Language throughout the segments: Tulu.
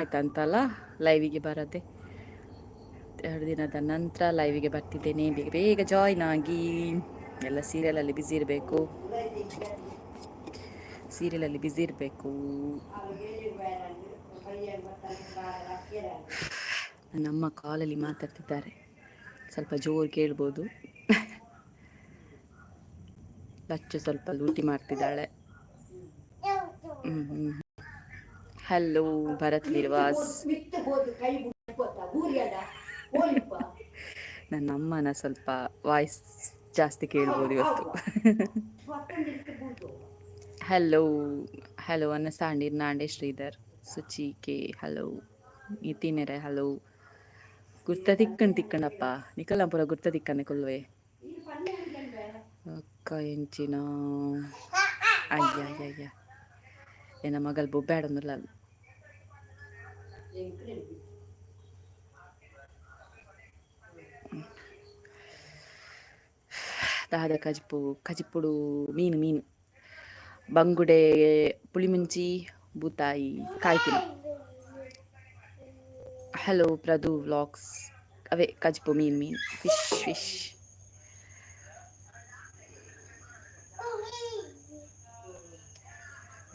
ಆಯ್ತಂತಲ್ಲ ಲೈವಿಗೆ ಬರದೆ. 2 ದಿನದ ನಂತರ ಲೈವಿಗೆ ಬರ್ತಿದ್ದೇನೆ. ಬೇಗ ಬೇಗ ಜಾಯ್ನ್ ಆಗಿ. ಎಲ್ಲ ಸೀರಿಯಲಲ್ಲಿ ಬ್ಯುಸಿ ಇರಬೇಕು, ಸೀರಿಯಲಲ್ಲಿ ಬ್ಯುಸಿ ಇರಬೇಕು. ನನ್ನಮ್ಮ ಕಾಲಲ್ಲಿ ಮಾತಾಡ್ತಿದ್ದಾರೆ, ಸ್ವಲ್ಪ ಜೋರು ಕೇಳ್ಬೋದು. ಲಚ್ಚು ಸ್ವಲ್ಪ ಲೂಟಿ ಮಾಡ್ತಿದ್ದಾಳೆ. ಹ್ಞೂ. ಹಲೋ ಭರತ್ ವಿರ್ವಾಸ್. ನನ್ನ ಅಮ್ಮನ ಸ್ವಲ್ಪ ವಾಯ್ಸ್ ಜಾಸ್ತಿ ಕೇಳ್ಬೋದು ಇವತ್ತು. ಹಲೋ ಹಲೋ ಅನ್ನ ನಾಂಡೆ ಶ್ರೀಧರ್, ಸುಚಿ ಕೆ ಹಲೋ, ನಿತಿನೆರೆ ಹಲೋ. ಗುರ್ತ ತಿಕ್ಕಂಡ್ ತಿಕ್ಕಂಡಪ್ಪ, ನಿಕಲಂಪುರ ಗುರ್ತ ತಿಕ್ಕಂದೆ ಕೊಲ್ವೆ. ಅಕ್ಕ ಎಂಚಿನ? ಅಯ್ಯ ಅಯ್ಯ, ಎನ್ನ ಮಗಲ್ ಬೊಬ್ಬಾಡೊಂದುಲ್ಲ. ದಾದ ಕಜಿಪು? ಕಜಿಪುಡು ಮೀನು, ಮೀನು, ಬಂಗುಡೆ, ಪುಳಿಮುಂಚಿ, ಬೂತಾಯಿ, ಕಾಯ್ತಿನ. Hello ಪ್ರದು vlogs. ಅವೇ ಕಜಿಪು, ಮೀನು ಮೀನು, ಫಿಶ್ ಫಿಶ್.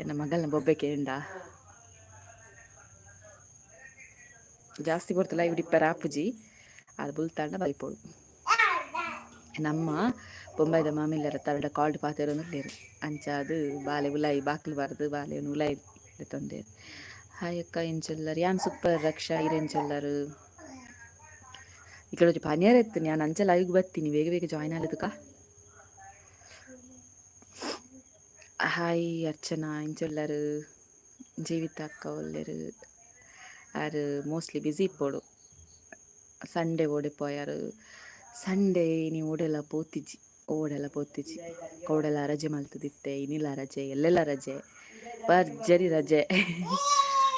ಎನ್ನ ಮಗಲ್ನ ಬೊಬ್ಬೆ ಕೇಂಡ. ಜಾಸ್ತಿ ಬರ್ತಲ್ಲ ಇಡಿಪ್ಪರ ಆಪುಜಿ, ಅದು ಬುಲ್ತಾಂಡ ಬೈಪೋಡು. ನಮ್ಮ ಬೊಂಬಾಯ್ದ ಮಾಮಿಲ್ಲರ ತರಡ ಕಾಲ್ಡ್ ಪಾತೆರೊಂದುಲ್ಲೆರ್. ಅಂಚ ಅದು ಬಾಲೆ ಉಲಾಯಿ ಬಾಕಿಲ್ ಬಾರ್ದು ಬಾಲೆ ಉಲಾಯಿ ತೊಂದೇರ್. ಹಾಯ್ ಅಕ್ಕ, ಎಂಚೊಲ್ಲರ್? ಯಾನ್ ಸೂಪರ್ ರಕ್ಷಾ, ಇರೆಂಚೊಲ್ಲರ್? ಈ ಒಂಜಿ ಪನಿಯಾರ ಇತ್ತು. ಯಾನ್ ಅಂಚ ಲೈವ್ಗ್ ಬತ್ತೀನಿ. ಬೇಗ ಬೇಗ ಜಾಯ್ನ್ ಆಲುದುಕ. ಹಾಯ್ ಅರ್ಚನಾ, ಎಂಚೊಲ್ಲರ್? ಜೀವಿತ ಅಕ್ಕ ಒಲ್ಲೆರ್? Are mostly busy ಇಪ್ಪೊಡು. Sunday ಓಡೆ ಪೋಯಾರ್? Sunday ಇನಿ ಓಡೆಲ ಪೋತಿಜಿ, ಓಡೆಲ ಪೋತಿಜಿ. ಕೋಡೆಲ ರಜೆ ಮಲ್ತುದಿತ್ತೆ, ಇನಿಲ ರಜೆ, ಎಲ್ಲೆಲ್ಲ ರಜೆ, ಭರ್ಜರಿ ರಜೆ.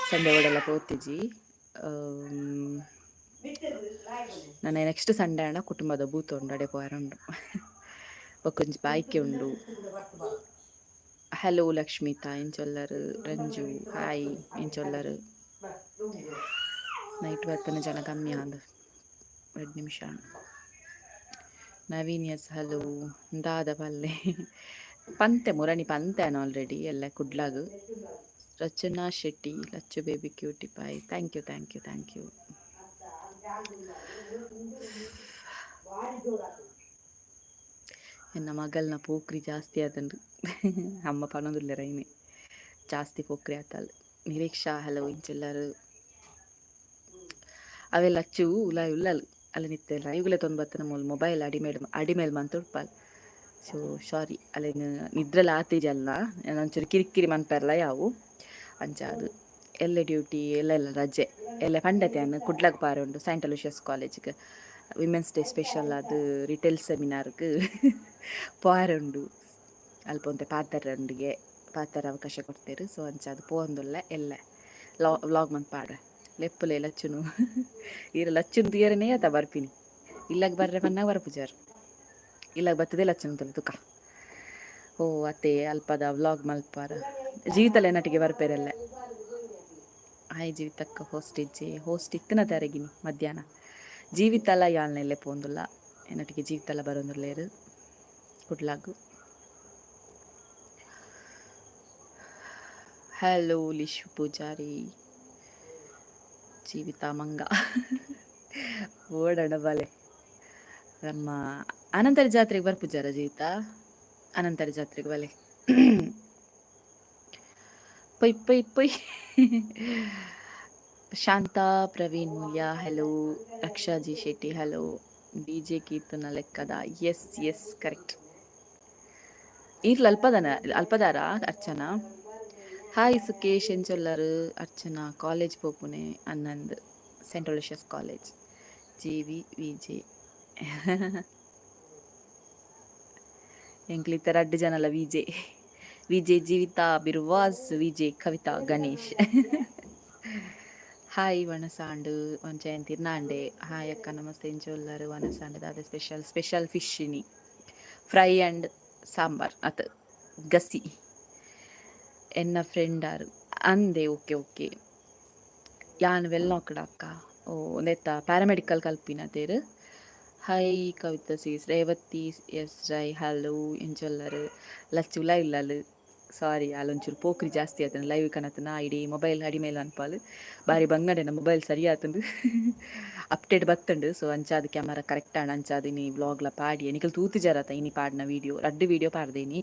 ಸಂಡೇ ಓಡೆಲ ಪೋತಿಜಿ. ನನ್ನ ನೆಕ್ಸ್ಟ್ ಸಂಡೇ ಆಂಡ ಕುಟುಂಬದ ಬೂತ ಉಂಡು, ಅಡೆ ಪೋಯರ ಉಂಡು. ಬೊಕೊಂಜಿ ಬಾಯ್ಕೆ ಉಂಡು. ಹಲೋ ಲಕ್ಷ್ಮೀತಾ, ಎಂಚೊಲ್ಲರ್? ರಂಜು ಹಾಯ್, ಎಂಚೊಲ್ಲರ್? ನೈಟ್ ಬರ್ತನ ಜನ ಕಮ್ಮಿ ಆಂದ್. 2 ನಿಮಿಷ. Naveen yes hello. ದಾದ ಪಲ್ಲೆ? ಪಂತೆ ಮುರಣಿ ಪಂತೆ ಆಲ್ರೆಡಿ ಎಲ್ಲ ಕುಡ್ಲಾಗ್. Rachana Shetty, Lachchu baby cutie pie, thank you, thank you, thank you. ಎನ್ನ ಮಗಲ್ನ ಪೋಕ್ರಿ ಜಾಸ್ತಿ ಆತಂಡು ಅಮ್ಮ ಪನೊಂದುಲ್ಲೆರ್ ಐನೆ. ಜಾಸ್ತಿ ಪೋಕ್ರಿ ಆತಲ್. ನಿರೀಕ್ಷಾ ಹಲೋ, ಇಂಚೆಲ್ಲರು? ಅವೆಲ್ಲ ಲಚ್ಚು ಉಲಾಯಿ ಉಲ್ಲಲ್ ಅಲ್ಲ ನಿತ್ತೆ ಲೈವ್ಲೆ ತೊಂದು ಬತ್ತನ ಮೂಲು ಮೊಬೈಲ್ ಅಡಿಮೇಲ್ ಅಡಿಮೇಲ್ ಮಂತ್ ಉಡ್ಪಾಲ್. ಸೊ ಸಾರಿ, ಅಲೆನ್ ನಿದ್ರೆಲ ಆತಿಜಲ್ಲ, ಒಂಚೂರು ಕಿರಿಕಿರಿ ಮನ್ಪೆರ್ಲ ಯಾವು. ಅಂಚ ಅದು ಎಲ್ಲೆ ಡ್ಯೂಟಿ, ಎಲ್ಲೆಲ್ಲ ರಜೆ. ಎಲ್ಲ ಪಂಡತೆ ಅನ್ನ ಕುಡ್ಲಗ್ ಪಾರುಂಡು ಸೈಂಟ್ ಅಲೂಷಿಯಸ್ ಕಾಲೇಜ್ಗೆ ವಿಮೆನ್ಸ್ ಡೇ ಸ್ಪೆಷಲ್ ಅದು ರಿಟೇಲ್ ಸೆಮಿನಾರ್ಗೆ ಪೋಯರುಂಡು. ಅಲ್ಪ ಒಂತೆ ಪಾತೆರಂಡಿಗೆ ಪಾತೆರ ಅವಕಾಶ ಕೊಡ್ತೇರು. ಸೊ ಅಂಚ ಅದು ಪೋವೊಂದುಲ್ಲೆ. ಎಲ್ಲೆ ಲಾ ವ್ಲಾಗ್ ಮಂತ್ ಪಾಡ್ರೆ. ಲೆಪ್ಪುಲೆ ಲಚ್ಚುನು. ಈರ್ ಲಚ್ಚುನು ತೂಯರೆನೇ ಅತ ಬರ್ಪಿನಿ. ಇಲ್ಲಗ್ ಬರ್ರೆ ಪನ್ನಾಗ ಬರ್ಪುಜಾರ್. ಇಲ್ಲಗ್ ಬತ್ತದೇ ಲಚ್ಚುನು ತೂಲೆ ತುಕ. ಓ ಅತ್ತೆ, ಅಲ್ಪದ ವ್ಲಾಗ್ ಮಲ್ಪಾರ. ಜೀವಿತಲೆ ನಟಿಗೆ ಬರ್ಪೇರೆಲ್ಲ. ಹಾಯ್ ಜೀವಿತಕ್ಕ, ಹೋಸ್ಟ್ ಇಜ್ಜೆ? ಹೋಸ್ಟ್ ಇತ್ತಿನ ತರಗಿನಿ ಮಧ್ಯಾಹ್ನ. ಜೀವಿತಲ ಯಾಲ್ನೆಲ್ಲೆ ಪೋಂದುಲ್ಲ. ಎನ್ನೊಟ್ಟಿಗೆ ಜೀವಿತಲ ಬರೋಂದುಲ್ಲೇರು ಕುಡ್ಲಾಗು. ಹಲೋ ಲಿಶು ಪೂಜಾರಿ. ಜೀವಿತ ಮಂಗ ಓಡೋಣ ಬಲೆ. ನಮ್ಮ ಅನಂತರ ಜಾತ್ರೆಗೆ ಬರ್ಪುಜಾರ ಜೀವಿತ? ಅನಂತರ ಜಾತ್ರೆಗೆ ಬಲೆ. ಪೊಯ್ ಪೊಯ್ ಪೊಯ್. Shanta Praveen Mulya hello. Raksha G Shetty hello. D J ಕೀರ್ತನ ಲೆಕ್ಕದ? S yes, correct. ಈರ್ಲ ಅಲ್ಪದನ ಅಲ್ಪದಾರ ಅರ್ಚನಾ? ಹಾಯ್ ಸುಕೇಶ್, ಎಂಚೊಲ್ಲರು? ಅರ್ಚನಾ ಕಾಲೇಜ್ ಪೋಪುನೆ ಅನ್ನಂದ್, Saint Aloysius college. G V V J. ಎಂಕ್ಲಿತ್ತ ರಡ್ಡ್ ಜನಲ V J. V J Jeevitha Birwas, V J Kavitha Ganesh. Hi ವನಸಾಂಡು ಒಂಜಯಂತಿ ನಾಂಡೆ. ಹಾಯ್ ಅಕ್ಕ, ನಮಸ್ತೆ, ಎಂಚೊಲ್ಲರು? ವನಸಾಂಡ್ ದಾದ ಸ್ಪೆಷಲ್? ಸ್ಪೆಷಲ್ ಫಿಶ್ ಇನಿ, ಫ್ರೈ ಆ್ಯಂಡ್ ಸಾಂಬಾರ್ ಅತ್ ಗಸಿ. ಎನ್ನ ಫ್ರೆಂಡ್ ಆರ್ ಅಂದೆ. Okay okay. ಯಾನ್ ವೆಲ್ಲಾಕ್ಡ್ ಅಕ್ಕ. ಓ ಉಂದೆತ್ತ ಪ್ಯಾರಾಮೆಡಿಕಲ್ ಕಲ್ಪಿನ ತೇರ್. Hi Kavitha sis, Revathi S Rai hello. ಎಂಚೊಲ್ಲರ್? ಲಚ್ಚುಲ ಇಲ್ಲಲ್. ಸಾರಿ, ಅಲ್ಲೊಂಚೂರು ಪೋಕ್ರಿ ಜಾಸ್ತಿ ಆತಂಡ್. ಲೈವ್ ಕನತನ ಇಡೀ ಮೊಬೈಲ್ ಅಡಿಮೇಲ್ ಅನ್ಪಾಲ್. ಬಾರಿ ಬಂಗಡೆನ ಮೊಬೈಲ್ ಸರಿ ಆತುಂಡು, ಅಪ್ಡೇಟ್ ಬತ್ತುಂಡು. ಸೊ ಅಂಚಾದ್ ಕ್ಯಾಮರಾ ಕರೆಕ್ಟ್ ಆಂಡ್. ಅಂಚಾದ್ ಇನಿ ವ್ಲಾಗ್ಲ ಪಾಡಿಯೆ. ನಿಕಲ್ ತೂತಿಜರತ ಇನಿ ಪಾಡ್ನ ವೀಡಿಯೋ? ರಡ್ಡ್ ವೀಡಿಯೋ ಪಾಡ್ದೆ ಇನಿ.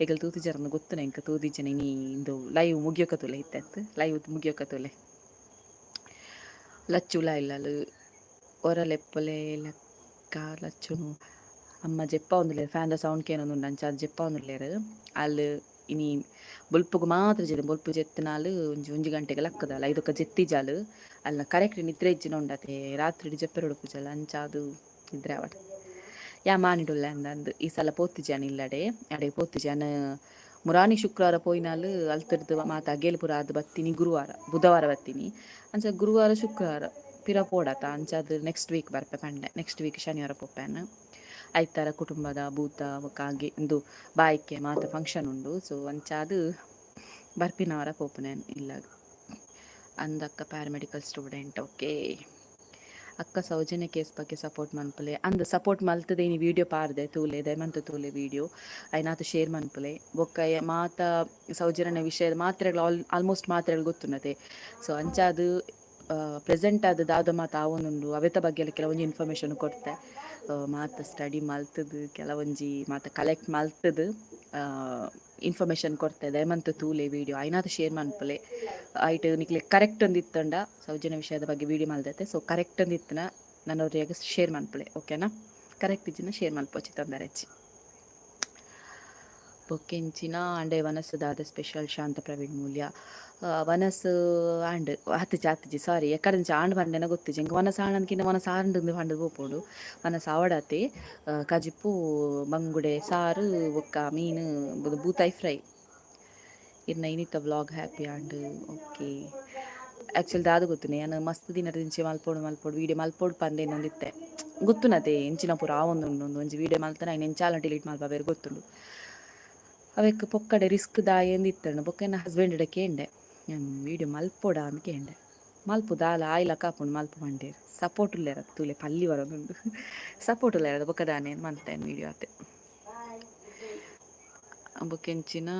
ಎಗಲ್ ತೂತಿಜರನ್ನ ಗೊತ್ತುನ ಎಂಕ್. ತೂದಿಜ್ಜನ ಇನಿ ಇಂದು ಲೈವ್ ಮುಗಿಯೊಕ ತೂಲೆ. ಇತ್ತೆ ಲೈವ್ ಮುಗಿಯೊಕ ತೂಲೆ. ಲಚ್ಚುಲ ಇಲ್ಲಲ್. ಒರಲೆಪ್ಪೊಲೆ ಲೆಕ್ಕ ಲಚ್ಚುನು. ಅಮ್ಮ ಜೆಪ್ಪಾವೊಂದುಲ್ಲೆರ್. ಫ್ಯಾನ್ದ ಸೌಂಡ್ ಕೇನೊಂದುಂಡು, ಅಂಚಾದ್ ಜೆಪ್ಪಾವೊಂದುಲ್ಲೆರ್. ಅಲ್ ಇನಿ ಬೊಲ್ಪುಗು ಮಾತ್ರ ಜೆತ್ತೆ. ಬೊಲ್ಪು ಜೆತ್ತಿನಾಲ್ ಒಂಜಿ ಒಂಜಿ ಗಂಟೆಗೆ ಲಕ್ಕದಾಲ್. ಐದೊಕ ಜೆತ್ತಿಜಾಲ್. ಅಲ್ನ ಕರೆಕ್ಟ್ ನಿದ್ರೆ ಇಜ್ಜಿನ ಉಂಡತೆ, ರಾತ್ರಿ ಜೆಪ್ಪೆರೆ ಉಪ್ಪುಜಲ್. ಅಂಚಾದ್ ನಿದ್ರೆ ಆವಡ್. ಯಾ ಮಾನಿಡುಲ್ಲೆ ಅಂದಂದ್ ಈ ಸಲ ಪೋತಿಜಾನ್ ಇಲ್ಲಡೆ. ಅಡೆ ಪೋತಿಜಾನ್. ಮುರಾನಿ ಶುಕ್ರವಾರ ಪೋಯಿನಾಲ್. ಅಲ್ತಿರ್ದು ಮಾತ ಅಗೇಲ್ ಪೂರ ಆದ್ ಬತ್ತೀನಿ ಗುರುವಾರ, ಬುಧವಾರ ಬತ್ತೀನಿ. ಅಂಚ ಗುರುವಾರ ಶುಕ್ರವಾರ ಪಿರ ಪೋಡತ. ಅಂಚಾದ್ ನೆಕ್ಸ್ಟ್ ವೀಕ್ ಬರ್ಪೆ ಪಂಡೆ. ನೆಕ್ಸ್ಟ್ ವೀಕ್ ಶನಿವಾರ ಪೋಪೆನ್. ಐತಾರ ಕುಟುಂಬದ ಭೂತ ಬೊಕ್ಕ ಅಗೆ ಇಂದು ಬಾಯಿಕೆ ಮಾತ ಫಂಕ್ಷನ್ ಉಂಡು. ಸೊ ಅಂಚಾದ್ ಬರ್ಪಿನವರ ಪೋಪುನೆ ಇಲ್ಲಗ್. ಅಂದಕ್ಕ, ಪ್ಯಾರಾಮೆಡಿಕಲ್ ಸ್ಟೂಡೆಂಟ್, ಓಕೆ. ಅಕ್ಕ, ಸೌಜನ್ಯ ಕೇಸ್ ಬಗ್ಗೆ ಸಪೋರ್ಟ್ ಮನ್ಪುಲೆ. ಅಂದ್, ಸಪೋರ್ಟ್ ಮಲ್ತದೆ. ಇನಿ ವೀಡಿಯೋ ಪಾರ್ದೆ, ತೂಲೆ, ದಯಮಂತ ತೂಲೆ ವೀಡಿಯೋ. ಐನಾತ್ ಶೇರ್ ಮನ್ಪುಲೆ. ಬೊಕ್ಕ ಮಾತ ಸೌಜನ್ಯನ ವಿಷಯ ಮಾತ್ರೆಗಳು ಆಲ್ಮೋಸ್ಟ್ ಮಾತ್ರೆಗಳು ಗೊತ್ತುಂಡತೆ. ಸೊ ಅಂಚಾದ್ ಪ್ರೆಸೆಂಟ್ ಆದ್ ದಾದ ಮಾತ ಆವೊಂದುಂಡು, ಅವೆತ ಬಗ್ಗೆ ಎಲ್ಲ ಕೆಲವೊಂಜಿ ಇನ್ಫಾರ್ಮೇಶನ್ ಕೊರ್ತೆ. ಮಾತ ಸ್ಟಡಿ ಮಲ್ತದು, ಕೆಲವೊಂಜಿ ಮಾತ ಕಲೆಕ್ಟ್ ಮಲ್ತದು ಇನ್ಫಾರ್ಮೇಶನ್ ಕೊರ್ತೆ. ದಯಮಂತ ತೂಲೆ ವೀಡಿಯೋ, ಐನಾತ್ ಶೇರ್ ಮನ್ಪುಲೆ. ಐಟ್ ನಿಕ್ಲೆ ಕರೆಕ್ಟ್ ಒಂದಿತ್ತಂಡ, ಸೌಜನ್ಯ ವಿಷಯದ ಬಗ್ಗೆ ವೀಡಿಯೋ ಮಲ್ದತೆ, ಸೊ ಕರೆಕ್ಟ್ ಒಂದಿತ್ತನ ನನ್ನ ಶೇರ್ ಮನ್ಪುಲೆ, ಓಕೆನಾ? ಕರೆಕ್ಟ್ ಇಜ್ಜಿನ ಶೇರ್ ಮನ್ಪೊಚಿ, ತೊಂದರೆ ಇಜ್ಜಿ. ಬೊಕ್ಕೆಂಚಿನ ಅಂಡೆ ವನಸದಾದ ಸ್ಪೆಷಲ್? ಶಾಂತ ಪ್ರವೀಣ್ ಮೂಲ್ಯ. ವನಸ್ ಆಂಡ್ ಆತುಜಿ, ಆತುಜಿ, ಸಾರಿ. ಎಕ್ಕಡಂಚ ಆಂಡ್ ಪಂಡೆನ ಗೊತ್ತಿಜ್ಜಿ ಎಂಕ್. ವನಸ್ ಆಂಡನ್ಕಿನ ವನಸ್ ಆಂಡ್ ಪಂಡುದು ಪೋಪುಂಡು. ವನಸ್ ಆವಡಾತೆ. ಕಜಿಪು, ಬಂಗುಡೆ ಸಾರು, ಬೊಕ್ಕ ಮೀನು ಬೂತಾಯಿ ಫ್ರೈ. ಇರ್ನ ಇನಿತ ವ್ಲಾಗ್ ಹ್ಯಾಪಿ ಆಂಡ್, ಓಕೆ. ಆ್ಯಕ್ಚುಲಿ ದಾದ ಗೊತ್ತುನೆ, ಯಾನ್ ಮಸ್ತ್ ದಿನದಿಂಚೆ ಮಲ್ಪೊಡು ಮಲ್ಪೊಡು, ವೀಡಿಯೋ ಮಲ್ಪೊಡು ಪಂದೇನೊಂದಿತ್ತೆ. ಗೊತ್ತುನತೆ ಎಂಚಿನ ಪೂರ ಆವೊಂದುಂಡು. ಒಂಜಿ ವೀಡಿಯೋ ಮಲ್ತನ ಐನ್ ಎಂಚಾಲ ಡಿಲೀಟ್ ಮಲ್ಪಬೇರು ಗೊತ್ತುಂಡು. ಅವೆಕ್ ಪೊಕ್ಕಡೆ ರಿಸ್ಕ್ ದಾಯೆಂದು ಇತ್ತಂಡು. ಬೊಕ್ಕ ಎನ್ನ ಹಸ್ಬೆಂಡ್ ಕೇಂಡೆ, ವೀಡಿಯೋ ಮಲ್ಪೊಡ ಅಂದ್ ಕೇಂಡೆ. ಮಲ್ಪು, ದಾಲ ಆಯ್ಲಕ ಆಪುಂಡು, ಮಲ್ಪು ಪಂಡೇರು. ಸಪೋರ್ಟ್ ಉಲ್ಲೇರ ತೂಲೆ, ಪಲ್ಲಿ ಬರೋದುಂಡು. ಸಪೋರ್ಟ್ ಉಲ್ಲೇರ. ಬೊಕ್ಕ ದಾನೆ ಮಲ್ತೇನೆ ವೀಡಿಯೋ ಆತೆ. ಬೊಕ್ಕ ಎಂಚಿನ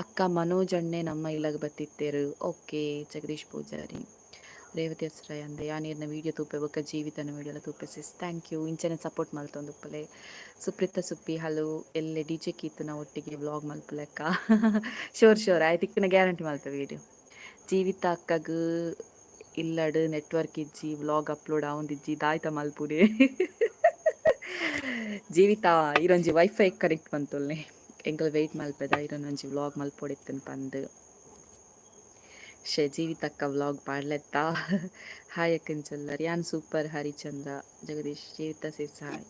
ಅಕ್ಕ, ಮನೋಜ್ ಅಣ್ಣೆ ನಮ್ಮ ಇಲ್ಲಗ್ ಬತ್ತಿತ್ತೇರು. ಓಕೆ ಜಗದೀಶ್ ಪೂಜಾರಿ. ರೇವತಿ ಅಸ್ರಾಯ್ ಅಂದೆ, ಯಾನ್ ವೀಡಿಯೋ ತೂಪೆ ಬೊಕ್ಕ ಜೀವಿತನ ವೀಡಿಯೋಲ ತೂಪೆ ಸಿಸ್. Thank you. ಇಂಚನೆ ಸಪೋರ್ಟ್ ಮಲ್ತೊಂದುಪ್ಪಲೆ. ಸುಪ್ರೀತ ಸುಪ್ಪಿ ಹಲೋ. ಎಲ್ಲೆ ಡಿಜೆ ಕೀತುನ ಒಟ್ಟಿಗೆ ವ್ಲಾಗ್ ಮಲ್ಪುಲೆಕ್ಕ. ಶೋರ್ ಶೋರ್, ಆಯ್ ತಿಕ್ಕನ ಗ್ಯಾರಂಟಿ ಮಲ್ಪೆ ವೀಡಿಯೋ. ಜೀವಿತ ಅಕ್ಕಗ್ ಇಲ್ಲಡ್ ನೆಟ್ವರ್ಕ್ ಇಜ್ಜಿ, ವ್ಲಾಗ್ ಅಪ್ಲೋಡ್ ಆವೊಂದಿಜ್ಜಿ, ದಾಯ್ತ ಮಲ್ಪುಡೆ? ಜೀವಿತ, ಇರೊಂಜಿ ವೈಫೈ ಕನೆಕ್ಟ್ ಮಂತೊಲ್ನೆ. ಎಂಕಲ್ ವೆಯ್ಟ್ ಮಲ್ಪೆದ, ಇರೊಂಜಿ ವ್ಲಾಗ್ ಮಲ್ಪೊಡಿತ್ತನ್ ಪಂದ್. ಶೇ ಜೀವಿತಕ್ಕ ವ್ಲಾಗ್ ಪಾಡ್ಲೆತ್ತಾ? ಹಾಯ್ ಅಕ್ಕಂಚಲ್ಲರ್. ಯಾನ್ ಸೂಪರ್. ಹರಿಚಂದ್ರ ಜಗದೀಶ್. ಜೀವಿತ ಸಿಸ್ ಹಾಯ್.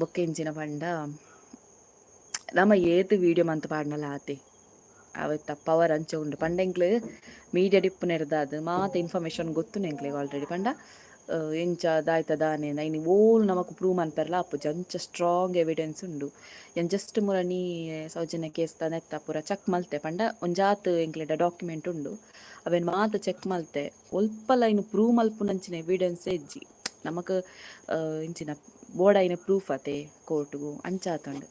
ಬೊಕ್ಕ ಎಂಚಿನ ಪಂಡ, ನಮ ಏತ್ ವೀಡಿಯೋ ಮಂತ್ ಪಾಡ್ನಲ ಆತೆ. ಅವೆತ್ತ ಪವರ್ ಅಂಚ ಉಂಡು. ಪಂಡ ಎಂಕ್ಲು ಮೀಡಿಯಾ ಡಿಪ್ಪುನೆರ್ದಾದ್ ಮಾತ ಇನ್ಫಾರ್ಮೇಶನ್ ಗೊತ್ತುಂಡು ಎಂಕ್ಲೆಗ್ ಆಲ್ರೆಡಿ. ಪಂಡ ಎಂಚ ದಾಯ್ತ ದಾನೆ ಐನಿ ಓಲು ನಮಕ್ ಪ್ರೂವ್ ಮನ್ಪೆರ್ಲ ಆಪುಜಿ, ಅಂಚ ಸ್ಟ್ರಾಂಗ್ ಎವಿಡೆನ್ಸ್ ಉಂಡು. ಯಾನ್ ಜಸ್ಟ್ ಮುರನಿ ಸೌಜನ್ಯ ಕೇಸ್ ನೆತ್ತ ಪೂರ ಚೆಕ್ ಮಲ್ತೆ. ಪಂಡ ಒಂಜಾತ್ ಎಂಕ್ಲೆಡ ಡಾಕ್ಯುಮೆಂಟ್ ಉಂಡು, ಅವೆನ್ ಮಾತ ಚೆಕ್ ಮಲ್ತೆ. ಒಲ್ಪಲ ಐನ್ ಪ್ರೂವ್ ಮಲ್ಪುನಂಚಿನ ಎವಿಡೆನ್ಸ್ ಇಜ್ಜಿ ನಮಕ್. ಇಂಚಿನ ಬೋಡಾಯಿನ ಪ್ರೂಫ್ ಅತೆ ಕೋರ್ಟ್ಗು, ಅಂಚ ಆತುಂಡು.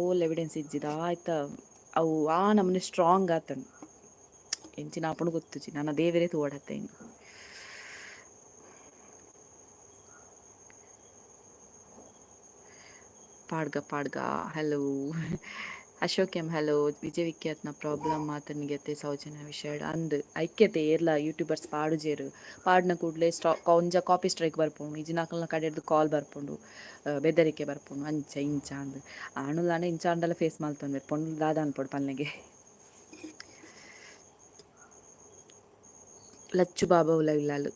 ಓಲ್ ಎವಿಡೆನ್ಸ್ ಇಜ್ಜಿ ದಾಯ್ತ. ಅವು ಆ ನಮೂನೆ ಸ್ಟ್ರಾಂಗ್ ಆತುಂಡು. ಎಂಚಿನ ಆಪುಂಡು ಗೊತ್ತುಜಿ, ನನ ದೇವೆರೇ ತೂವೊಡತ್ತೆ ಇನಿ. ಪಾಡ್ಗ ಪಾಡ್ಗ. Hello Ashok M, hello. Vijay ವಿಖ್ಯಾತ್ನ ಪ್ರಾಬ್ಲಮ್ ಮಾತನಿಗೆತ್ತೆ ಸೌಜನ್ಯ ವಿಷಯ ಅಂದ್. ಐಕ್ಯತೆ ಏರ್ಲ ಯೂಟ್ಯೂಬರ್ಸ್ ಪಾಡುಜೇರು. ಪಾಡ್ನ ಕೂಡ್ಲೆ ಸ್ಟಾ ಒಂಜ ಕಾಪಿ ಸ್ಟ್ರೈಕ್ ಬರ್ಪುಂಡು, ಇಜಿನಾಕಲ್ನ ಕಡೆರ್ದು ಕಾಲ್ ಬರ್ಪುಂಡು, ಬೆದರಿಕೆ ಬರ್ಪುಂಡು, ಅಂಚ ಇಂಚ ಅಂದ್. ಆಣುಲಾಂಡ ಇಂಚ ಆಂಡಲ ಫೇಸ್ ಮಲ್ತೊನ್ವೆರ್, ಪೊಣ್ಣುಲು ದಾದ ಅನ್ಪೊಡು ಪನ್ನೆಗೆ. ಲಚ್ಚು ಬಾಬಾ ಉಲವಿಲ್ಲಾಲು.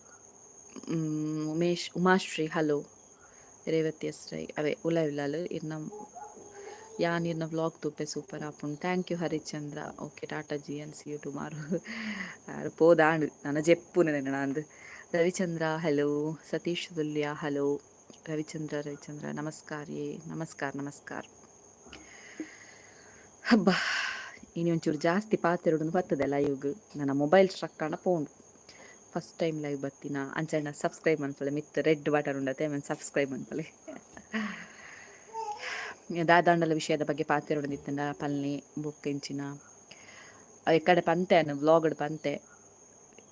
ಉಮೇಶ್, ಉಮಾಶ್ರೀ ಹಲೋ. ರೇವತಿ ಎಸ್ ರೈ ಅವೇ ಉಲವಿಲ್ಲಾಲು. ಇರ್ನ ಯಾನ್ ಇರ್ನ ವ್ಲಾಗ್ ತೂಪೆ, ಸೂಪರ್ ಆಪುಂಡು. Thank you Harichandra. Okay, Tata G and see you tomorrow. ಪೋದಾಂಡ್, ನನ ಜೆಪ್ಪುನೆ ಅಂದ್. ರವಿಚಂದ್ರ ಹಲೋ. ಸತೀಶ್ ದುಲ್ಯ ಹಲೋ. ರವಿಚಂದ್ರ, ರವಿಚಂದ್ರ ನಮಸ್ಕಾರ. ಏ ನಮಸ್ಕಾರ ನಮಸ್ಕಾರ. ಹಬ್ಬ. ಇನಿ ಒಂಚೂರು ಜಾಸ್ತಿ ಪಾತೆರೊಡು ಬತ್ತದೆ ಲೈವ್ಗ್. ನನ್ನ ಮೊಬೈಲ್ ಸ್ಟ್ರಕ್ ಆಂಡ ಪೋಂಡು. ಫಸ್ಟ್ ಟೈಮ್ ಲೈವ್ ಬತ್ತಿನ ಅಂಚನ ಸಬ್ಸ್ಕ್ರೈಬ್ ಮನ್ಪುಲೆ. ಮಿತ್ತ್ ರೆಡ್ ಬಟನ್ ಉಂಡತೆ, ಆಮೇಲೆ ಸಬ್ಸ್ಕ್ರೈಬ್ ಮನ್ಪುಲೆ. ದಾದಾಂಡಲ ವಿಷಯದ ಬಗ್ಗೆ ಪಾತೆರೊಡು ಪಲ್ನಿ. ಬೊಕ್ಕ ಇಂಚಿನ ಎಕ್ಕಡೆ ಪಂತೆ ವ್ಲಾಗ್ಡ್ ಪಂತೆ,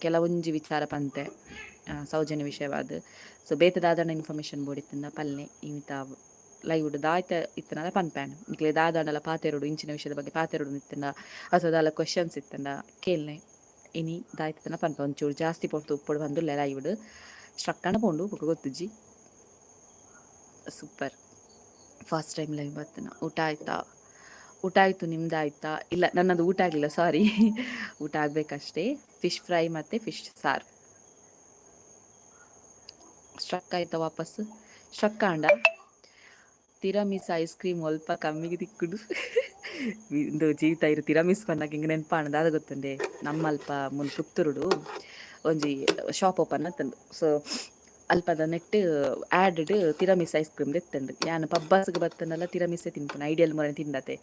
ಕೆಲವೊಂಜಿ ವಿಚಾರ ಪಂತೆ ಸೌಜನ್ಯ ವಿಷಯವಾದ. ಸೊ ಬೇತೆ ದಾದಾಂಡ ಇನ್ಫಾರ್ಮೇಶನ್ ಬೋಡಿತ್ತಂಡ ಪಲ್ನೆ. ಇನಿತ ಲೈವ್ ದಾಯ್ತ ಇತ್ತನಲ್ಲ ಪನ್ಪ್ಯಾನ್. ನಿಕ್ಲೆ ದಾದಾಂಡಲ ಪಾತೆರೊಡು, ಇಂಚಿನ ವಿಷಯದ ಬಗ್ಗೆ ಪಾತೆರೊಡು ಇತ್ತಂಡ ಅಥವಾ ದಾಲ ಕ್ವಶನ್ಸ್ ಇತ್ತಂಡ ಕೇಳ್ನೆ. ಇನಿ ದಾಯ್ತನ ಪನ್ಪ. ಒಂಚೂರು ಜಾಸ್ತಿ ಪೊರ್ತು ಉಪ್ಪೊಡು ಬಂದುಲ್ಲೆ. ಲೈವ್ಡ್ ಸ್ಟ್ರಕ್ ಆಂಡ ಪೋಂಡು, ಬೊಕ ಗೊತ್ತುಜ್ಜಿ. ಸೂಪರ್. ಫಸ್ಟ್ ಟೈಮ್ ಲೈವ್ ಬತ್ತನ. ಊಟ ಆಯ್ತಾ? ಊಟ ಆಯಿತು, ನಿಮ್ದು ಆಯ್ತಾ? ಇಲ್ಲ, ನನ್ನದು ಊಟ ಆಗಲಿಲ್ಲ, ಸಾರಿ. ಊಟ ಆಗಬೇಕಷ್ಟೇ. ಫಿಶ್ ಫ್ರೈ ಮತ್ತು ಫಿಶ್ ಸಾರು. ಸ್ಟ್ರಕ್ ಆಯ್ತಾ? ವಾಪಸ್ ಸ್ಟ್ರಕ್ ಆಂಡ. ತಿರಮಿಸ್ ಐಸ್ ಕ್ರೀಮ್ ಅಲ್ಪ ಕಮ್ಮಿಗೆ ತಿಕ್ಕುಡು. ಇಂದು ಜೀವಿತ ಇರು. ತಿರಮಿಸ್ ಪನ್ನಗ ಹಿಂಗೆ ನೆನಪಾಣ ದಾದ ಗೊತ್ತುಂಡೆ? ನಮ್ಮಲ್ಪ ಮುನ್ ಪುತ್ತೂರುಡು ಒಂಜಿ ಶಾಪ್ ಓಪನ್ ಆತುಂಡು. ಸೊ ಅಲ್ಪದ ನೆಟ್ ಆ್ಯಡ್ ತಿರಮಿಸ್ ಐಸ್ ಕ್ರೀಮ್ ದೆತ್ತುಂಡು. ಯಾನ್ ಪಬ್ಬಾಸ್ಗೆ ಬತ್ತನಲ್ಲ, ತಿರಮಿಸೆ ತಿನ್ಪುನ. ಐಡಿಯಲ್ ಮೊರೆ ತಿಂದತೆ.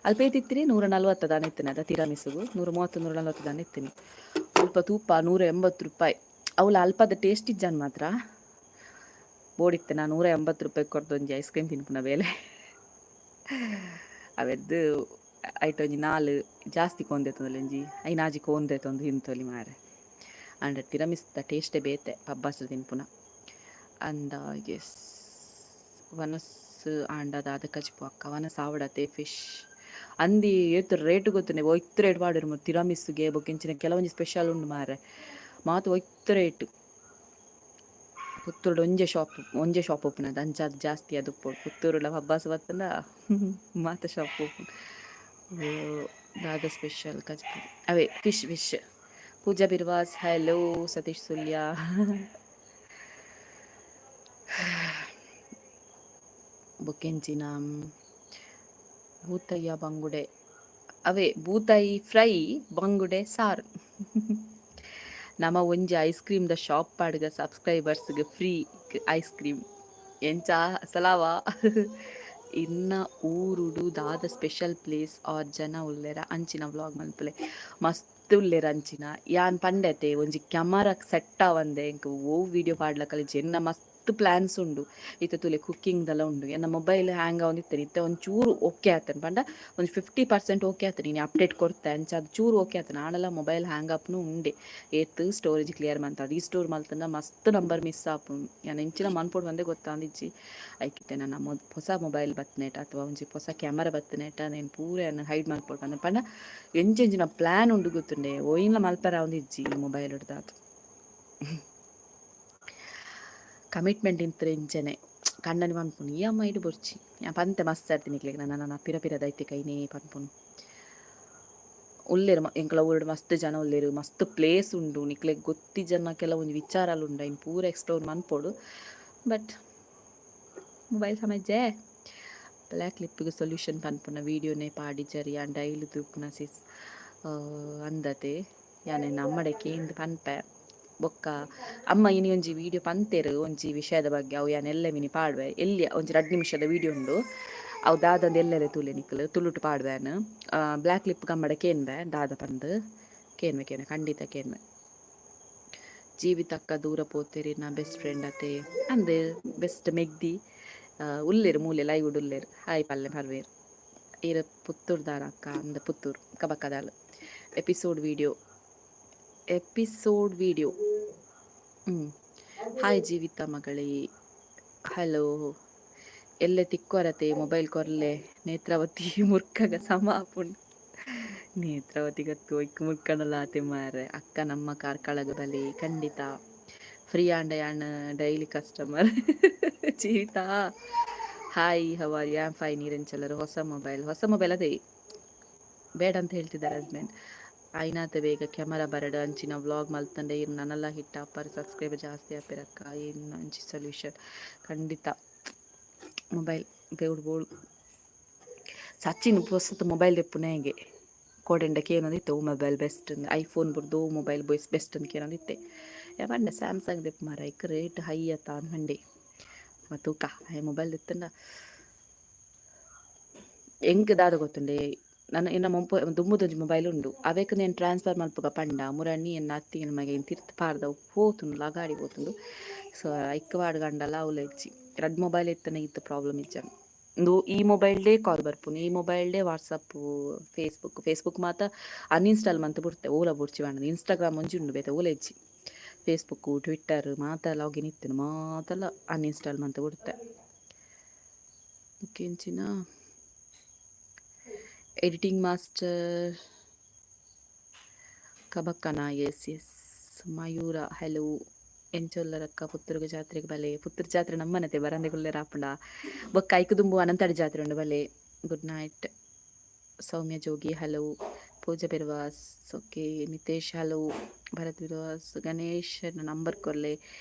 ಅಲ್ಪ ಏತಿತ್ತಿನಿ? 140 ದಾನ ಇತ್ತಿನ ಅದ ತಿರಮಿಸುಗು. 130, 140 ದಾನ ಇತ್ತೀನಿ. ಅಲ್ಪ ತೂಪ, 180 ರೂಪಾಯಿ. ಅವಳ ಅಲ್ಪದ ಟೇಸ್ಟ್ ಇಜ್ಜಾನ್ ಮಾತ್ರ. ಬೋಡಿತ್ತೆ ನಾನು 180 ರೂಪಾಯಿ ಕೊರ್ದು ಒಂಜಿ ಐಸ್ ಕ್ರೀಮ್ ತಿನ್ಪುನ ಬೇಲೆ. ಅವೆದ್ದು ಐಟ್ ಒಂಜಿ ನಾಲ್ ಜಾಸ್ತಿ ಕೋಂದೆತ್ತೊಂದು, ಒಂಜಿ ಐನಾಜಿ ಕೋಂದೆತ್ತೊಂದು ತಿಂತೊಲಿ ಮಾರೆ. ಆಂಡ ತಿರಮಿಸ್ದ ಟೇಸ್ಟೇ ಬೇತೆ ಪಬ್ಬಾಸ್ ತಿನ್ಪುನ. ಅಂದ ಎಸ್, ವನಸ್ ಆಂಡ ದಾದ ಕಜಿಪು ಅಕ್ಕ? ವನಸ್ ಆವಡತೆ ಫಿಶ್. ಅಂದಿ ಏತ್ ರೇಟ್ ಗೊತ್ತುಂಡೆ? ಒಯ್ತು ರೇಟ್ ಪಾಡಿರು ತಿರಮಿಸ್ಸುಗೆ. ಬೊಕ್ಕ ಇಂಚಿನ ಕೆಲವೊಂಜಿ ಸ್ಪೆಷಲ್ ಉಂಡು ಮಾರೆ, ಮಾತ ಒಯ್ತು ರೇಟ್. ಪುತ್ತೂರುಡು ಒಂಜೆ ಶಾಪ್, ಒಂಜೆ ಶಾಪ್ ಓಪನ್ ಅದು. ಅಂಚಾದ್ ಜಾಸ್ತಿ ಅದು ಪುತ್ತೂರುಲ ಹಬ್ಬಾಸ ಬತ್ತಂಡ ಮಾತ ಶಾಪ್ ಓಪನ್. ದಾದ ಸ್ಪೆಷಲ್ ಕಜಿಪು? ಅವೇ fish, fish. Pooja Birwas, hello. Satish Sullia. ಬೊಕ್ಕೆಂಚಿನ ಬೂತಯ್ಯ ಬಂಗುಡೆ. ಅವೇ ಬೂತಾಯಿ ಫ್ರೈ, ಬಂಗುಡೆ ಸಾರು. ನಮ ಒಂಜಿ ಐಸ್ ಕ್ರೀಮ್ the shop ಪಾಡ್ಗ, ಸಬ್ಸ್ಕ್ರೈಬರ್ಸ್ಗೆ ಫ್ರೀ ಐಸ್ ಕ್ರೀಮ್. ಎಂಚ ಸಲಾವಾ? ಇನ್ನ ಊರುಡು ದಾದ ಸ್ಪೆಷಲ್ ಪ್ಲೇಸ್ ಆರ್ ಜನ ಉಲ್ಲೆರ, ಅಂಚಿನ ವ್ಲಾಗ್ ಮನ್ಪುಲೆ. ಮಸ್ತ್ ಉಲ್ಲೆರ್ ಅಂಚಿನ. ಯಾನ್ ಪಂಡೆತೆ, ಒಂಜಿ ಕ್ಯಾಮರಾ ಸೆಟ್ ಆವಂದೆ ಎಂಕ್ ಓ ವಿಡಿಯೋ ಪಾಡ್ಲಕಲಿಜ್ಜಿ. ಎನ್ನ ಮಸ್ತ್ ಪ್ಲಾನ್ಸ್ ಉಂಡು. ಇತ್ತೆ ತೂಲೆ, ಕುಕ್ಕಿಂಗ್ ದಲ ಉಂಡು. ಎನ್ನ ಮೊಬೈಲ್ ಹ್ಯಾಂಗ್ ಆವೊಂದಿತ್ತೆ. ಇತ್ತೆ ಒಂಚೂರು ಓಕೆ ಆತನ್ ಪಂಡ ಒಂಜಿ 50% ಓಕೆ ಆತನ. ಇನಿ ಅಪ್ಡೇಟ್ ಕೊರ್ತೆ, ಅಂಚ ಅದು ಚೂರು ಓಕೆ ಆತನ. ಆಂಡಲ ಮೊಬೈಲ್ ಹ್ಯಾಂಗ್ ಆಪುನು ಉಂಡೆ. ಏತ್ ಸ್ಟೋರೇಜ್ ಕ್ಲಿಯರ್ ಮಂತ ರೀಸ್ಟೋರ್ ಮಲ್ತಂಡ ಮಸ್ತ್ ನಂಬರ್ ಮಿಸ್ ಆಪುಂಡು. ಯಾನ್ ಎಂಚಿನ ಮನ್ಪೊಡು ಪಂದೇ ಗೊತ್ತಾಂದಿಜ್ಜಿ. ಐಕಿತ್ತೆ ನನ್ನ ಪೊಸ ಮೊಬೈಲ್ ಬತ್ತನೇಟ ಅಥವಾ ಒಂಜಿ ಪೊಸ ಕ್ಯಾಮರಾ ಬತ್ತನೇಟ ನೇನ್ ಪೂರ ಯಾನ್ ಹೈಡ್ ಮಲ್ಪೊಡು ಪಂಡ. ಪಂಡ ಎಂಚೆಂಚಿನ ಪ್ಲಾನ್ ಉಂಡು ಗೊತ್ತುಂಡೆ? ಒಯಿನ್ಲ ಮಲ್ಪೆರೆ ಆವೊಂದಿಜ್ಜಿ ಈ ಮೊಬೈಲ್ ದಾತು. ಕಮಿಟ್ಮೆಂಟ್ ಇಂತ್ರ ಇಂಚನೆ ಕಣ್ಣನಿ ಪನ್ಪುನು. ಈ ಅಮ್ಮ ಇಡು ಬೊರ್ಚಿ. ಯಾನ್ ಪಂತೆ ಮಸ್ತ್ ಸರ್ತಿ ನಿಕ್ಲೆಗ್, ನನ್ನ ನನ್ನ ಪಿರ ಪಿರ ದೈತೆ ಕೈನೇ ಪನ್ಪುನು. ಉಲ್ಲೆರ್, ಎಂಕಲ ಊರುಡು ಮಸ್ತ್ ಜನ ಉಲ್ಲೆರ್. ಮಸ್ತ್ ಪ್ಲೇಸ್ ಉಂಡು. ನಿಕ್ಲೆಗ್ ಗೊತ್ತಿಜನ ಕೆಲವೊಂಜಿ ವಿಚಾರಲು ಉಂಡು. ಐನ್ ಪೂರ ಎಕ್ಸ್ಪ್ಲೋರ್ ಮನ್ಪೊಡು, ಬಟ್ ಮೊಬೈಲ್ ಸಮಜ್ಜೆ. ಬ್ಲ್ಯಾಕ್ ಲಿಪ್ಪಿಗೆ ಸೊಲ್ಯೂಷನ್ ಪನ್ಪುನ ವೀಡಿಯೋನೇ ಪಾಡಿಜರಿ ಆಂಡ ಡೈಲಿ ತೂಪುನ ಸಿಸ್ ಅಂದತೆ. ಯಾನ್ ಅಮ್ಮಡೆ ಕೇಂದ್ ಪನ್ಪೆ. ಬೊಕ್ಕ ಅಮ್ಮ ಇನಿ ಒಂಜಿ ವಿಡಿಯೋ ಪಂತೆರ್ ಒಂಜಿ ವಿಷಯದ ಬಗ್ಗೆ. ಅವು ಯಾನ್ ಎಲ್ಲೆ ಮಿನಿ ಪಾಡುವೆ. ಎಲ್ಲಿ ಒಂಜಿ 2 ನಿಮಿಷದ ವಿಡಿಯೋ ಉಂಡು. ಅವು ದಾದಂದು ಎಲ್ಲೆರೆ ತೂಲೆ ನಿಕ್ಲು. ತುಳುಟು ಪಾಡುವೆ. ಬ್ಲ್ಯಾಕ್ ಲಿಪ್ ಗಮ್ಮಡ ಕೇನ್ವೆ, ದಾದ ಪಂದ್ ಕೇನ್ವೆ. ಕೇನ್ವೆ, ಖಂಡಿತ ಕೇನ್ವೆ. ಜೀವಿತಕ್ಕ ದೂರ ಪೋತೆರಿ ನಾ ಬೆಸ್ಟ್ ಫ್ರೆಂಡ್ ಅತೆ ಅಂದ್. ಬೆಸ್ಟ್ ಮೆಗ್ದಿ ಉಲ್ಲೇರು, ಮೂಲೆ ಲೈವ್ ಉಲ್ಲೇರು. ಹಾಯ್ ಪಲ್ಲೆ ಪರ್ವೇರ್. ಈರ್ ಪುತ್ತೂರ್ದಾರ ಅಕ್ಕ? ಅಂದ, Puttur ಕಬಕದಾಲ್. Episode video, episode video. Hi ಜೀವಿತ ಮಗಳೇ, ಹಲೋ. ಎಲ್ಲೆ ತಿಕ್ಕೊರತೆ, ಮೊಬೈಲ್ ಕೊರ್ಲೆ. ನೇತ್ರಾವತಿ ಮುರ್ಕಗ ಸಮ ಆಪುಂಡು. ನೇತ್ರಾವತಿ ಗತ್ತು ಒಯ್ಕ್ ಮುರ್ಕಣಲ ಆತೆ ಮಾರೆ. ಅಕ್ಕ, ನಮ್ಮ ಕಾರ್ಕಳಗ ಬಲೆ ಖಂಡಿತ. ಫ್ರೀ ಆಂಡ ಯಾನ್ daily customer. Jeevitha, hi, how are you? Fine. ಈರೆಂಚಲರು? ಹೊಸ ಮೊಬೈಲ್, ಹೊಸ ಮೊಬೈಲ್ ಅದೇ ಬೇಡ ಅಂತ ಹೇಳ್ತಿದ್ದಾರೆ ಹಸ್ಬೆಂಡ್. ಆಯ್ನಾತ ಬೇಗ ಕ್ಯಾಮರಾ ಬರಡು, ಅಂಚಿನ ವ್ಲಾಗ್ ಮಲ್ತಂಡೆ ಇರ್ ನನಲ್ಲ ಹಿಟ್ ಆಪರ್, ಸಬ್ಸ್ಕ್ರೈಬರ್ ಜಾಸ್ತಿ ಆಪಿರಕ್ಕ. ಏನು ಅಂಚಿ ಸೊಲ್ಯೂಷನ್? ಖಂಡಿತ ಮೊಬೈಲ್ ಬೇವುಡು ಬೋಳು. ಸಚಿನ್ ಹೊಸತು ಮೊಬೈಲ್ ದೆಪ್ಪುನ ಹೇಗೆ ಕೋಡೆಂಡ ಕೇನೊಂದಿತ್ತೆ. ಓ ಮೊಬೈಲ್ ಬೆಸ್ಟ್, ಐಫೋನ್ ಬುಡ್ದು ಮೊಬೈಲ್ ಬಾಯ್ಸ್ ಬೆಸ್ಟ್ ಅಂತ ಕೇನೊಂದಿತ್ತೆ. ಪಂಡ, ಸ್ಯಾಮ್ಸಂಗ್ ದೆಪ್ಪು ಮಾರ, ಐಕ್ ರೇಟ್ ಹೈ ಅತ್ತ ಅಂದ್ ಪಂಡೆ. ತೂಕ, ಮೊಬೈಲ್ ದೆತ್ತಂಡ ಎಂಕ್ ದಾದ ಗೊತ್ತುಂಡೆ? ನನ ಎನ್ನ ಮೊಂಪ ದುಂಬುದೊಂಜಿ ಮೊಬೈಲ್ ಉಂಡು ಅವೆಕ್ ನೇನ್ ಟ್ರಾನ್ಸ್ಫರ್ ಮಲ್ಪುಗ ಪಂಡ ಮುರಾನಿ ಎನ್ನ ಅತ್ತಿಗೆನ ಮಗೆ ತಿರ್ತ್ ಪಾಡ್ದ ಪೋತುಂಡು ಲಗಾಡಿ ಪೋತುಂಡು. ಸೊ ಐಕ್ ಪಾಡ್ಗಂಡಲ ಅವ್ಲ ಇಜ್ಜಿ. ರಡ್ಡ್ ಮೊಬೈಲ್ ಇತ್ತನ ಇತ್ತು ಪ್ರಾಬ್ಲಮ್ ಇಜ್ಜ. ಉಂದು ಈ ಮೊಬೈಲ್ಡೇ ಕಾಲ್ ಬರ್ಪುನು, ಈ ಮೊಬೈಲ್ಡೇ ವಾಟ್ಸಪ್, ಫೇಸ್ಬುಕ್. ಫೇಸ್ಬುಕ್ ಮಾತ ಅನ್ಇನ್ಸ್ಟಾಲ್ ಮಂತ್ ಬುಡ್ತೆ, ಓಲ ಬುಡ್ಚಿ ಪಂಡದು. ಇನ್ಸ್ಟಾಗ್ರಾಮ್ ಒಂಜಿ ಉಂಡು, ಬೇತೆ ಓಲ ಇಜ್ಜಿ. ಫೇಸ್ಬುಕ್, ಟ್ವಿಟ್ಟರ್ ಮಾತ ಲಾಗಿನ್ ಇತ್ತುಂಡು, ಮಾತಲ ಅನ್ಇನ್ಸ್ಟಾಲ್ ಮಂತ್ ಬುಡ್ತೆ. ಎಂಚಿನ ಎಡಿಟಿಂಗ್ ಮಾಸ್ಟರ್ ಕಬಕ್ಕನ? Yes yes. ಮಯೂರ ಹಲೋ, ಎಂಚೊಲ್ಲರಕ್ಕ? ಪುತ್ತೂರುಗು ಜಾತ್ರೆಗೆ ಬಲೆ. ಪುತ್ತೂರು ಜಾತ್ರೆ ನಮ್ಮನತೆ ಬರಂದೆ ಕುಲ್ಲೆರ ಆಪುಂಡ? ಬೊಕ್ಕ ಐಕ್ ದುಂಬು ಅನಂತಾಡಿ ಜಾತ್ರೆ ಉಂಡು, ಬಲೆ. Good night Soumya Jogi. Hello Pooja Birwas. Okay Nitesh hello. Bharat Birwas. Ganesh number ಕೊರ್ಲೆ,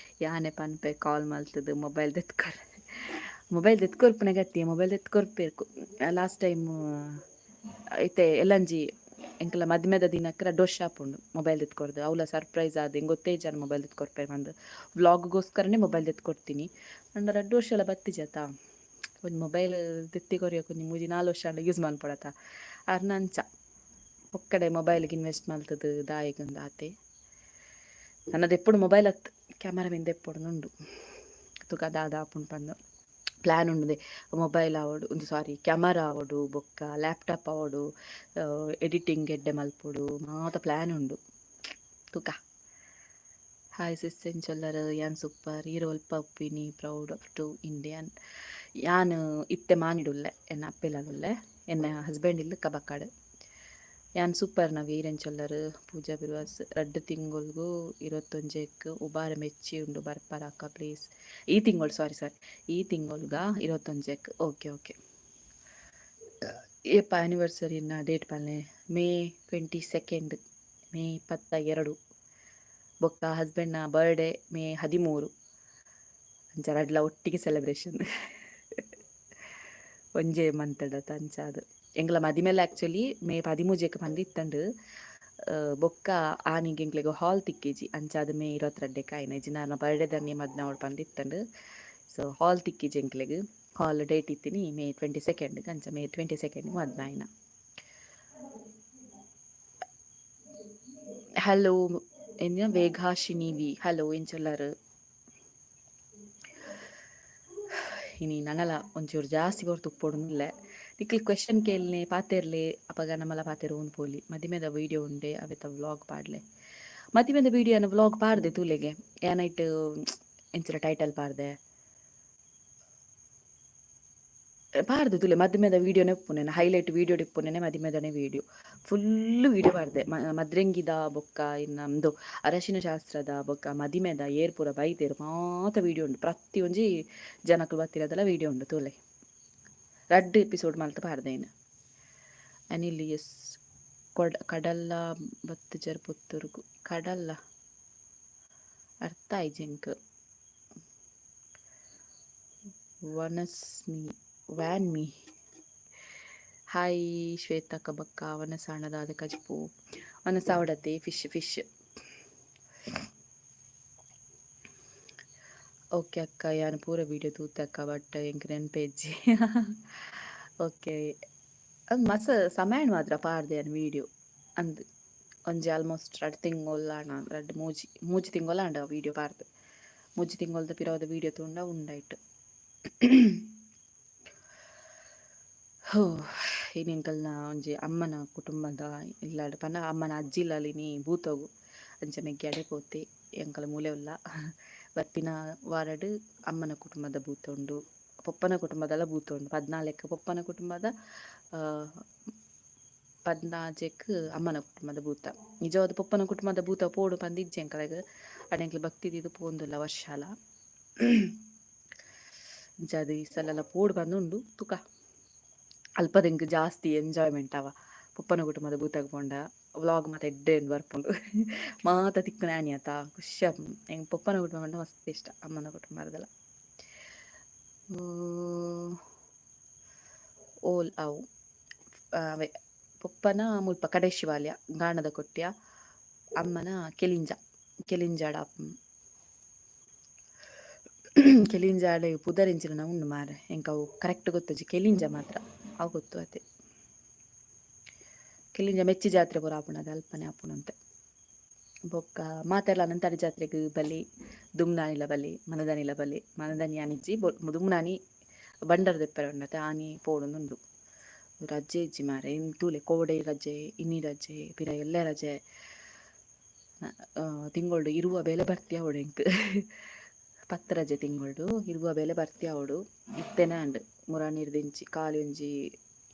ಯಾನೆ ಪನ್ಪೆ ಕಾಲ್ ಮಲ್ತದು ಮೊಬೈಲ್ ದೆತ್ಕೊರ್. ಮೊಬೈಲ್ ದೆತ್ಕೊರ್ಪುನ ಗತಿ, ಮೊಬೈಲ್ ದೆತ್ಕೊರ್ಪೇರ್ಕು. ಲಾಸ್ಟ್ ಟೈಮ್ ಇತ್ತೆ ಎಲ್ಲಂಜಿ ಎಂಕಲ ಮದ್ಮೆದ ದಿನಕ್ಕೆ ರಡ್ಡ್ ವರ್ಷ ಆಪುಂಡು ಮೊಬೈಲ್ ದೆತ್ಕೊರ್ದು. ಅವ್ಲ ಸರ್ಪ್ರೈಸ್ ಆದ್ ಎಂಕ್ ಗೊತ್ತೇ ಇಜ್ಜಾಂಡ್ ಮೊಬೈಲ್ ದೆತ್ಕೊರ್ಪೆ ಪಂದ್. ವ್ಲಾಗ್ಗೋಸ್ಕರನೇ ಮೊಬೈಲ್ ದೆತ್ಕೊರ್ತೀನಿ. ಆಂಡ ರಡ್ಡ್ ವರ್ಷ ಎಲ್ಲ ಬತ್ತಿಜತ. ಒಂಜಿ ಮೊಬೈಲ್ ದೆತ್ತಿ ಕೊರಿಯಕ್ ಒಂಜಿ ಮೂಜಿ ನಾಲ್ ವರ್ಷ ಆಂಡ ಯೂಸ್ ಮನ್ಪೊಡತ? ಅರ್ನ ಅಂಚ ಪೊಕ್ಕಡೆ ಮೊಬೈಲ್ಗೆ ಇನ್ವೆಸ್ಟ್ ಮಲ್ತದು ದಾಯೆಗಂದ್ ಆತೆ. ನನ್ನದು ಎಪ್ಪುಡು ಮೊಬೈಲ್ ಅತ್, ಕ್ಯಾಮರಾ ಮಿಂದ ಎಪ್ಪೊಡುಂದು ತುಕ ದಾದ ಆಪುಂಡು ಪಂದ್. ಪ್ಲ್ಯಾನ್ ಉಂಡುದೆ ಮೊಬೈಲ್ ಆವೊಡು, ಒಂದು ಸಾರಿ, ಕ್ಯಾಮರಾ ಆವೊಡು, ಬೊಕ್ಕ ಲ್ಯಾಪ್ಟಾಪ್ ಆವೊಡು, ಎಡಿಟಿಂಗ್ ಎಡ್ಡೆ ಮಲ್ಪೊಡು, ಮಾತ ಪ್ಲ್ಯಾನ್ ಉಂಡು, ತುಕ. ಹಾಯ್ ಸಿಸ್, ಎಂಚೊಲ್ಲರ್? ಯಾನ್ ಸೂಪರ್. ಈರ್ ಒಲ್ಪ ಉಪ್ಪಿನಿ? ಪ್ರೌಡ್ ಆಫ್ ಟು ಇಂಡಿಯನ್. ಯಾನ್ ಇತ್ತೆ ಮಾನಿಡುಲ್ಲೆ, ಎನ್ನ ಅಪ್ಪೆಲುಲ್ಲೆ. ಎನ್ನ ಹಸ್ಬೆಂಡ್ ಇಲ್ಲು ಕಬಕ್ಕಾಡು. ಯಾನ್ ಸೂಪರ್ ನವ್ಯ, ಈರೆಂಚೊಲ್ಲರ್? ಪೂಜಾ ಬಿರ್ವಾಸ್. ರಡ್ಡ್ ತಿಂಗೊಲ್ಗು 21ಕ್ ಉಬಾರ ಮೆಚ್ಚಿ ಉಂಡು, ಬರ್ಪರ ಅಕ್ಕ ಪ್ಲೀಸ್. ಈ ತಿಂಗಳು, ಸಾರಿ ಸಾರಿ, ಈ ತಿಂಗೊಳ್ಗ 21ಕ್. Okay okay. ಏಪ ಆ್ಯನಿವರ್ಸರಿನ ಡೇಟ್ ಪನ್ಲೆ. May 22, May 22. ಬೊಕ್ಕ ಹಸ್ಬೆಂಡ್ನ ಬರ್ಡೇ ಮೇ 13. ಅಂಚ ರಡ್ಲ ಒಟ್ಟಿಗೆ ಸೆಲೆಬ್ರೇಷನ್ ಒಂಜೇ ಮಂತ್ಡ್ ಅಂಚಾದ್. ಎಂಕ್ಲ ಮದಿಮೆಲ ಆ್ಯಕ್ಚುಲಿ ಮೇ 13ಕ್ ಪಂದ್ ಇತ್ತಂಡ್. ಬೊಕ್ಕ ಆನಿಗ್ ಎಂಕ್ಲೆಗ್ ಹಾಲ್ ತಿಕ್ಕಿಜಿ. ಅಂಚಾದ್ ಮೇ 22ಕ್ ಆಯ್ನ. ಇಜ್ಜಿಂಡ ಆರ್ನ ಬರ್ಡೇದಾನಿ ಮದ್ಮೆ ಆವೊಡು ಪಂದ್ ಇತ್ತಂಡ್. ಸೊ ಹಾಲ್ ತಿಕ್ಕಿಜಿ ಎಂಕ್ಲೆಗ್. ಹಾಲ್ ಡೇಟ್ ಇತ್ತಿನಿ ಮೇ 22. ಅಂಚ ಮೇ 22 ಮದ್ಮೆ ಆಯ್ನ. ಹಲೋ ಎಂಜಿನ ವೇಘಾಶಿನಿ ವಿ, ಹಲೋ, ಎಂಚೊಲ್ಲರ್? ಇನಿ ನನಲ ಒಂಚೂರು ಜಾಸ್ತಿ ಪೊರ್ತು ಉಪ್ಪೊಡುಂದುಲ್ಲೆ. ನಿಕ್ಲ್ ಕ್ವೆಶನ್ ಕೇಲ್ನೆ, ಪಾತೆರ್ಲೆ, ಅಪಗ ನಮಲ ಪಾತೆರೊಂದು ಪೋಲಿ. ಮದಿಮೆದ ವೀಡಿಯೋ ಉಂಡೆ, ಅವೆತ ವ್ಲಾಗ್ ಪಾಡ್ಲೆ. ಮದಿಮೆದ ವೀಡಿಯೋ ಯಾನ್ ವ್ಲಾಗ್ ಪಾಡ್ದೆ ತೂಲೆಗೆ. ಯಾನ್ ಐಟ್ ಎಂಚಿನ ಟೈಟಲ್ ಪಾಡ್ದೆ ಪಾಡ್ದೆ ತೂಲೆ. ಮದಿಮೆದ ವೀಡಿಯೋನೇ ಉಪ್ಪುನೆ, ಹೈಲೈಟ್ ವೀಡಿಯೋಡ್ ಇಪ್ಪುನೆನೆ ಮದಿಮೆದನೆ ವೀಡಿಯೋ. ಫುಲ್ ವೀಡಿಯೋ ಪಾಡ್ದೆ. ಮದ್ರೆಂಗಿದ ಬೊಕ್ಕ ಇನ್ನ ಉಂದು ಅರಶಿನ ಶಾಸ್ತ್ರದ ಬೊಕ್ಕ ಮದಿಮೆದ ಏರ್ ಪೂರ ಬೈದೆರ್ ಮಾತ ವೀಡಿಯೋ ಉಂಡು. ಪ್ರತಿಯೊಂಜಿ ಜನಕುಲು ಬತ್ತಿನದಲ ವೀಡಿಯೋ ಉಂಡು, ತೂಲೆ. ರಡ್ಡ್ ಎಪಿಸೋಡ್ ಮಲ್ತ್ ಪಾಡ್ದೆ ಯಾನ್. ಅನಿಲ್ ಎಸ್ ಕೊಡ ಕಡಲ್ಲ ಬತ್ತುಜರ್ ಪುತ್ತೂರುಗು? ಕಡಲ್ಲ ಅರ್ಥ ಆಯಿಜಿ ಎಂಕ್. ವನಸ್ಮಿ ವ್ಯಾನ್ ಮಿ. ಹಾಯ್ ಶ್ವೇತಾ ಕಬಕ್ಕ, ವನಸಾಣ ದಾದ ಕಜಿಪು? ವನಸ್ ಆವಡತೆ, ಫಿಶ್ ಫಿಶ್. ಓಕೆ ಅಕ್ಕ, ಯಾನ್ ಪೂರ ವೀಡಿಯೋ ತೂತೆ ಅಕ್ಕ, ಬಟ್ ಎಂಕ್ ನೆನ್ಪೆ ಇಜ್ಜಿ. ಓಕೆ, ಮಸ್ತ್ ಸಮಯ ಮಾತ್ರ ಪಾಡ್ದೆ ಯಾನ್ ವೀಡಿಯೋ. ಅಂದ್, ಒಂಜಿ ಆಲ್ಮೋಸ್ಟ್ ರಡ್ಡ್ ತಿಂಗೊಲ್ ಆಂಡ, ರಡ್ಡ್ ಮೂಜಿ ಮೂಜಿ ತಿಂಗೊಲ್ ಆಂಡ ವೀಡಿಯೋ ಪಾಡ್ದ್. ಮೂಜಿ ತಿಂಗೊಲ್ದ ಪಿರವುದ ವೀಡಿಯೋ ತೂಂಡ ಉಂಡೈಟ್. ಹೋ, ಇನಿ ಎಂಕಲ್ನ ಒಂಜಿ ಅಮ್ಮನ ಕುಟುಂಬದ ಇಲ್ಲಡ್ ಪಂಡ ಅಮ್ಮನ ಅಜ್ಜಿ ಇಲ್ಲಲ್ ಇನಿ ಭೂತೊಗು. ಅಂಚ ಮೆಗ್ಯಡೆ ಪೋತೆ. ಎಂಕಲ ಮೂಲೆ ಉಲ್ಲ. ಬತ್ತಿನ ವಾರಡ್ ಅಮ್ಮನ ಕುಟುಂಬದ ಭೂತ ಉಂಡು. ಪೊಪ್ಪನ ಕುಟುಂಬದಲ ಭೂತ ಉಂಡು. 14ಕ್ ಪೊಪ್ಪನ ಕುಟುಂಬದ, 16ಕ್ ಅಮ್ಮನ ಕುಟುಂಬದ ಭೂತ. ನಿಜವಾದ್ ಪೊಪ್ಪನ ಕುಟುಂಬದ ಭೂತ ಪೋಡು ಪಂದ್ ಇಜ್ಜಿ ಎಂಕಲೆಗ್. ಆಂಡ ಎಂಕ್ಲ ಭಕ್ತಿ ದೀದ್ ಪೋವೊಂದುಲ್ಲ ವರ್ಷಲ. ಅಂಚಾದ್ ಈ ಸಲಲ ಪೋಡು ಪಂದ್ ಉಂಡು, ತುಕ. ಅಲ್ಪದ ಎಂಕ್ ಜಾಸ್ತಿ ಎಂಜಾಯ್ಮೆಂಟ್ ಅವ. ಪೊಪ್ಪನ ಕುಟುಂಬದ ಭೂತಗ್ ಪೋಂಡ ವ್ಲಾಗ್ ಮಾತ ಎಡ್ಡೆ ಬರ್ಪುಂಡು. ಮಾತ ತಿಕ್ಕುನ ಆನಿ ಅತ, ಖುಷಿ ಆಪುಂಡು. ಎಂಕ್ ಪೊಪ್ಪನ ಕುಟುಂಬ ಪಂಡ ಮಸ್ತ್ ಇಷ್ಟ ಅಮ್ಮನ ಕುಟುಂಬರ್ದಲ. ಓಲ್ ಅವು ಅವೆ ಪೊಪ್ಪನ ಮುಲ್ಪ ಕಡೆ ಶಿವಾಲಯ ಗಾಣದ ಕೊಟ್ಯ, ಅಮ್ಮನ ಕೆಲಿಂಜ, ಕೆಲಿಂಜಾಡ. ಕೆಲಿಂಜಾಡ್ ಪುದರ್ ಎಂಚಿನ ಉಂಡು ಮಾರ್ರೆ, ಎಂಕ್ ಅವು ಕರೆಕ್ಟ್ ಗೊತ್ತುಜಿ. ಕೆಲಿಂಜ ಮಾತ್ರ ಅವು ಗೊತ್ತು ಅತೆ. ಕೆಲಿಂಜ ಮೆಚ್ಚಿ ಜಾತ್ರೆ ಪೂರ ಆಪುಂಡು ಅದು ಅಲ್ಪನೆ ಆಪುನಂತೆ. ಬೊಕ್ಕ ಮಾತೆರ್ಲ ಅನಂತಾಡಿ ಜಾತ್ರೆಗ್ ಬಲಿ, ದುಮ್ನಾನಿಲ ಬಲಿ, ಮನದಾನಿಲ ಬಲಿ. ಮನದಾನಿ ಆನಿಜ್ಜಿ, ದುಮ್ನಾನಿ ಬಂಡಾರ ದೆಪ್ಪರೆ ಉಂಡತೆ ಆನಿ ಪೋಡೊಂದುಂಡು. ರಜೆ ಇಜ್ಜಿ ಮಾರೆ, ತೂಲೆ ಕೋಡೆ ರಜೆ, ಇನಿ ರಜೆ, ಪಿರ ಎಲ್ಲೆ ರಜೆ. ತಿಂಗೊಳ್ಡು ಇರುವ ಬೇಲೆ ಬರ್ತಿ ಆವೊಡು ಎಂಕ್. 10 ರಜೆ ತಿಂಗೊಳ್ಡು, ಇರುವ ಬೇಲೆ ಬರ್ತಿ ಆವೊಡು. ಇತ್ತೆನೆ ಆಂಡ್ ಮುರಾನಿರ್ದಿಂಚಿ ಖಾಲಿ ಒಂಜಿ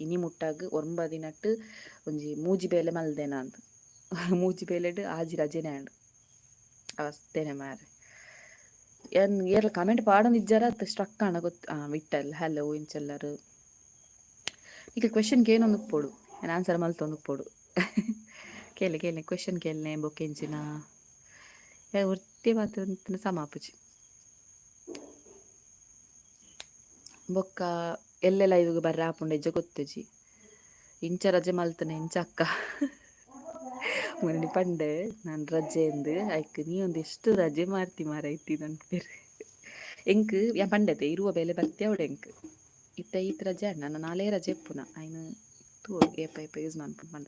ಇನಿ ಮುಟ್ಟಾಗ್ 9 ದಿನಟ್ ಒಂಜಿ ಮೂಜಿ ಬೇಲೆ ಮಲ್ದೆನಾಂದ್. ಮೂಜಿ ಬೇಲೆಡ್ ಆಜಿ ರಜೆನೆ ಆಂಡ್. ಅವಸ್ಥೆನೆ ಮಾರೆ. ಏನ್ ಏರ್ಲ ಕಮೆಂಟ್ ಪಾಡೊಂದಿಜ್ಜಾರ ಅತ್ ಸ್ಟ್ರಕ್ ಆಂಡ ಗೊತ್ತು. ವಿಠಲ್ ಹಲೋ ಇಂಚೆಲ್ಲರು. ನಿಕ್ಲ್ ಕ್ವೆಶನ್ ಕೇನೊಂದು ಉಪ್ಪೊಡು, ಯಾನ್ ಆನ್ಸರ್ ಮಲ್ತೊಂದು ಉಪ್ಪೊಡು. ಕೇಲೆ ಕೇಲೆ ಕ್ವೆಶನ್ ಕೇಲ್ನೆ. ಬೊಕ್ಕ ಎಂಚಿನ ಒರ್ತಿ ಪಾತೆರೊಂದಿತ್ತಿನ ಸಮ ಆಪುಜಿ. ಬೊಕ್ಕ ಎಲ್ಲೆ ಲೈವ್ಗ್ ಬರ್ರೆ ಆಪುಂಡ ಇಜ್ಜ ಗೊತ್ತುಜಿ. ಇಂಚ ರಜೆ ಮಲ್ತನೆ ಇಂಚ ಅಕ್ಕ. ಮೊನ್ನೆ ಪಂಡೆ ನಾನು ರಜೆ ಅಂದ್, ಐಕ್ ನೀ ಒಂದು ಎಷ್ಟು ರಜೆ ಮಾರ್ತಿ ಮಾರೈತಿ ಪನ್ಪೆರ್. ಎಂಕ್ ಯಾನ್ ಪಂಡೆತೆ ಇರುವ ಬೇಲೆ ಬರ್ತಿ ಅವಡೆ ಎಂಕ್. ಇತ್ತೆ ಈತ್ ರಜೆ ಆಂಡ್, ನನ ನಾಲೇ ರಜೆ ಇಪ್ಪುನ. ಐನ್ ತೂವೊಡು ಏಪ ಏಪ ಯೂಸ್ ಮನ್ಪುನು ಪಂಡ.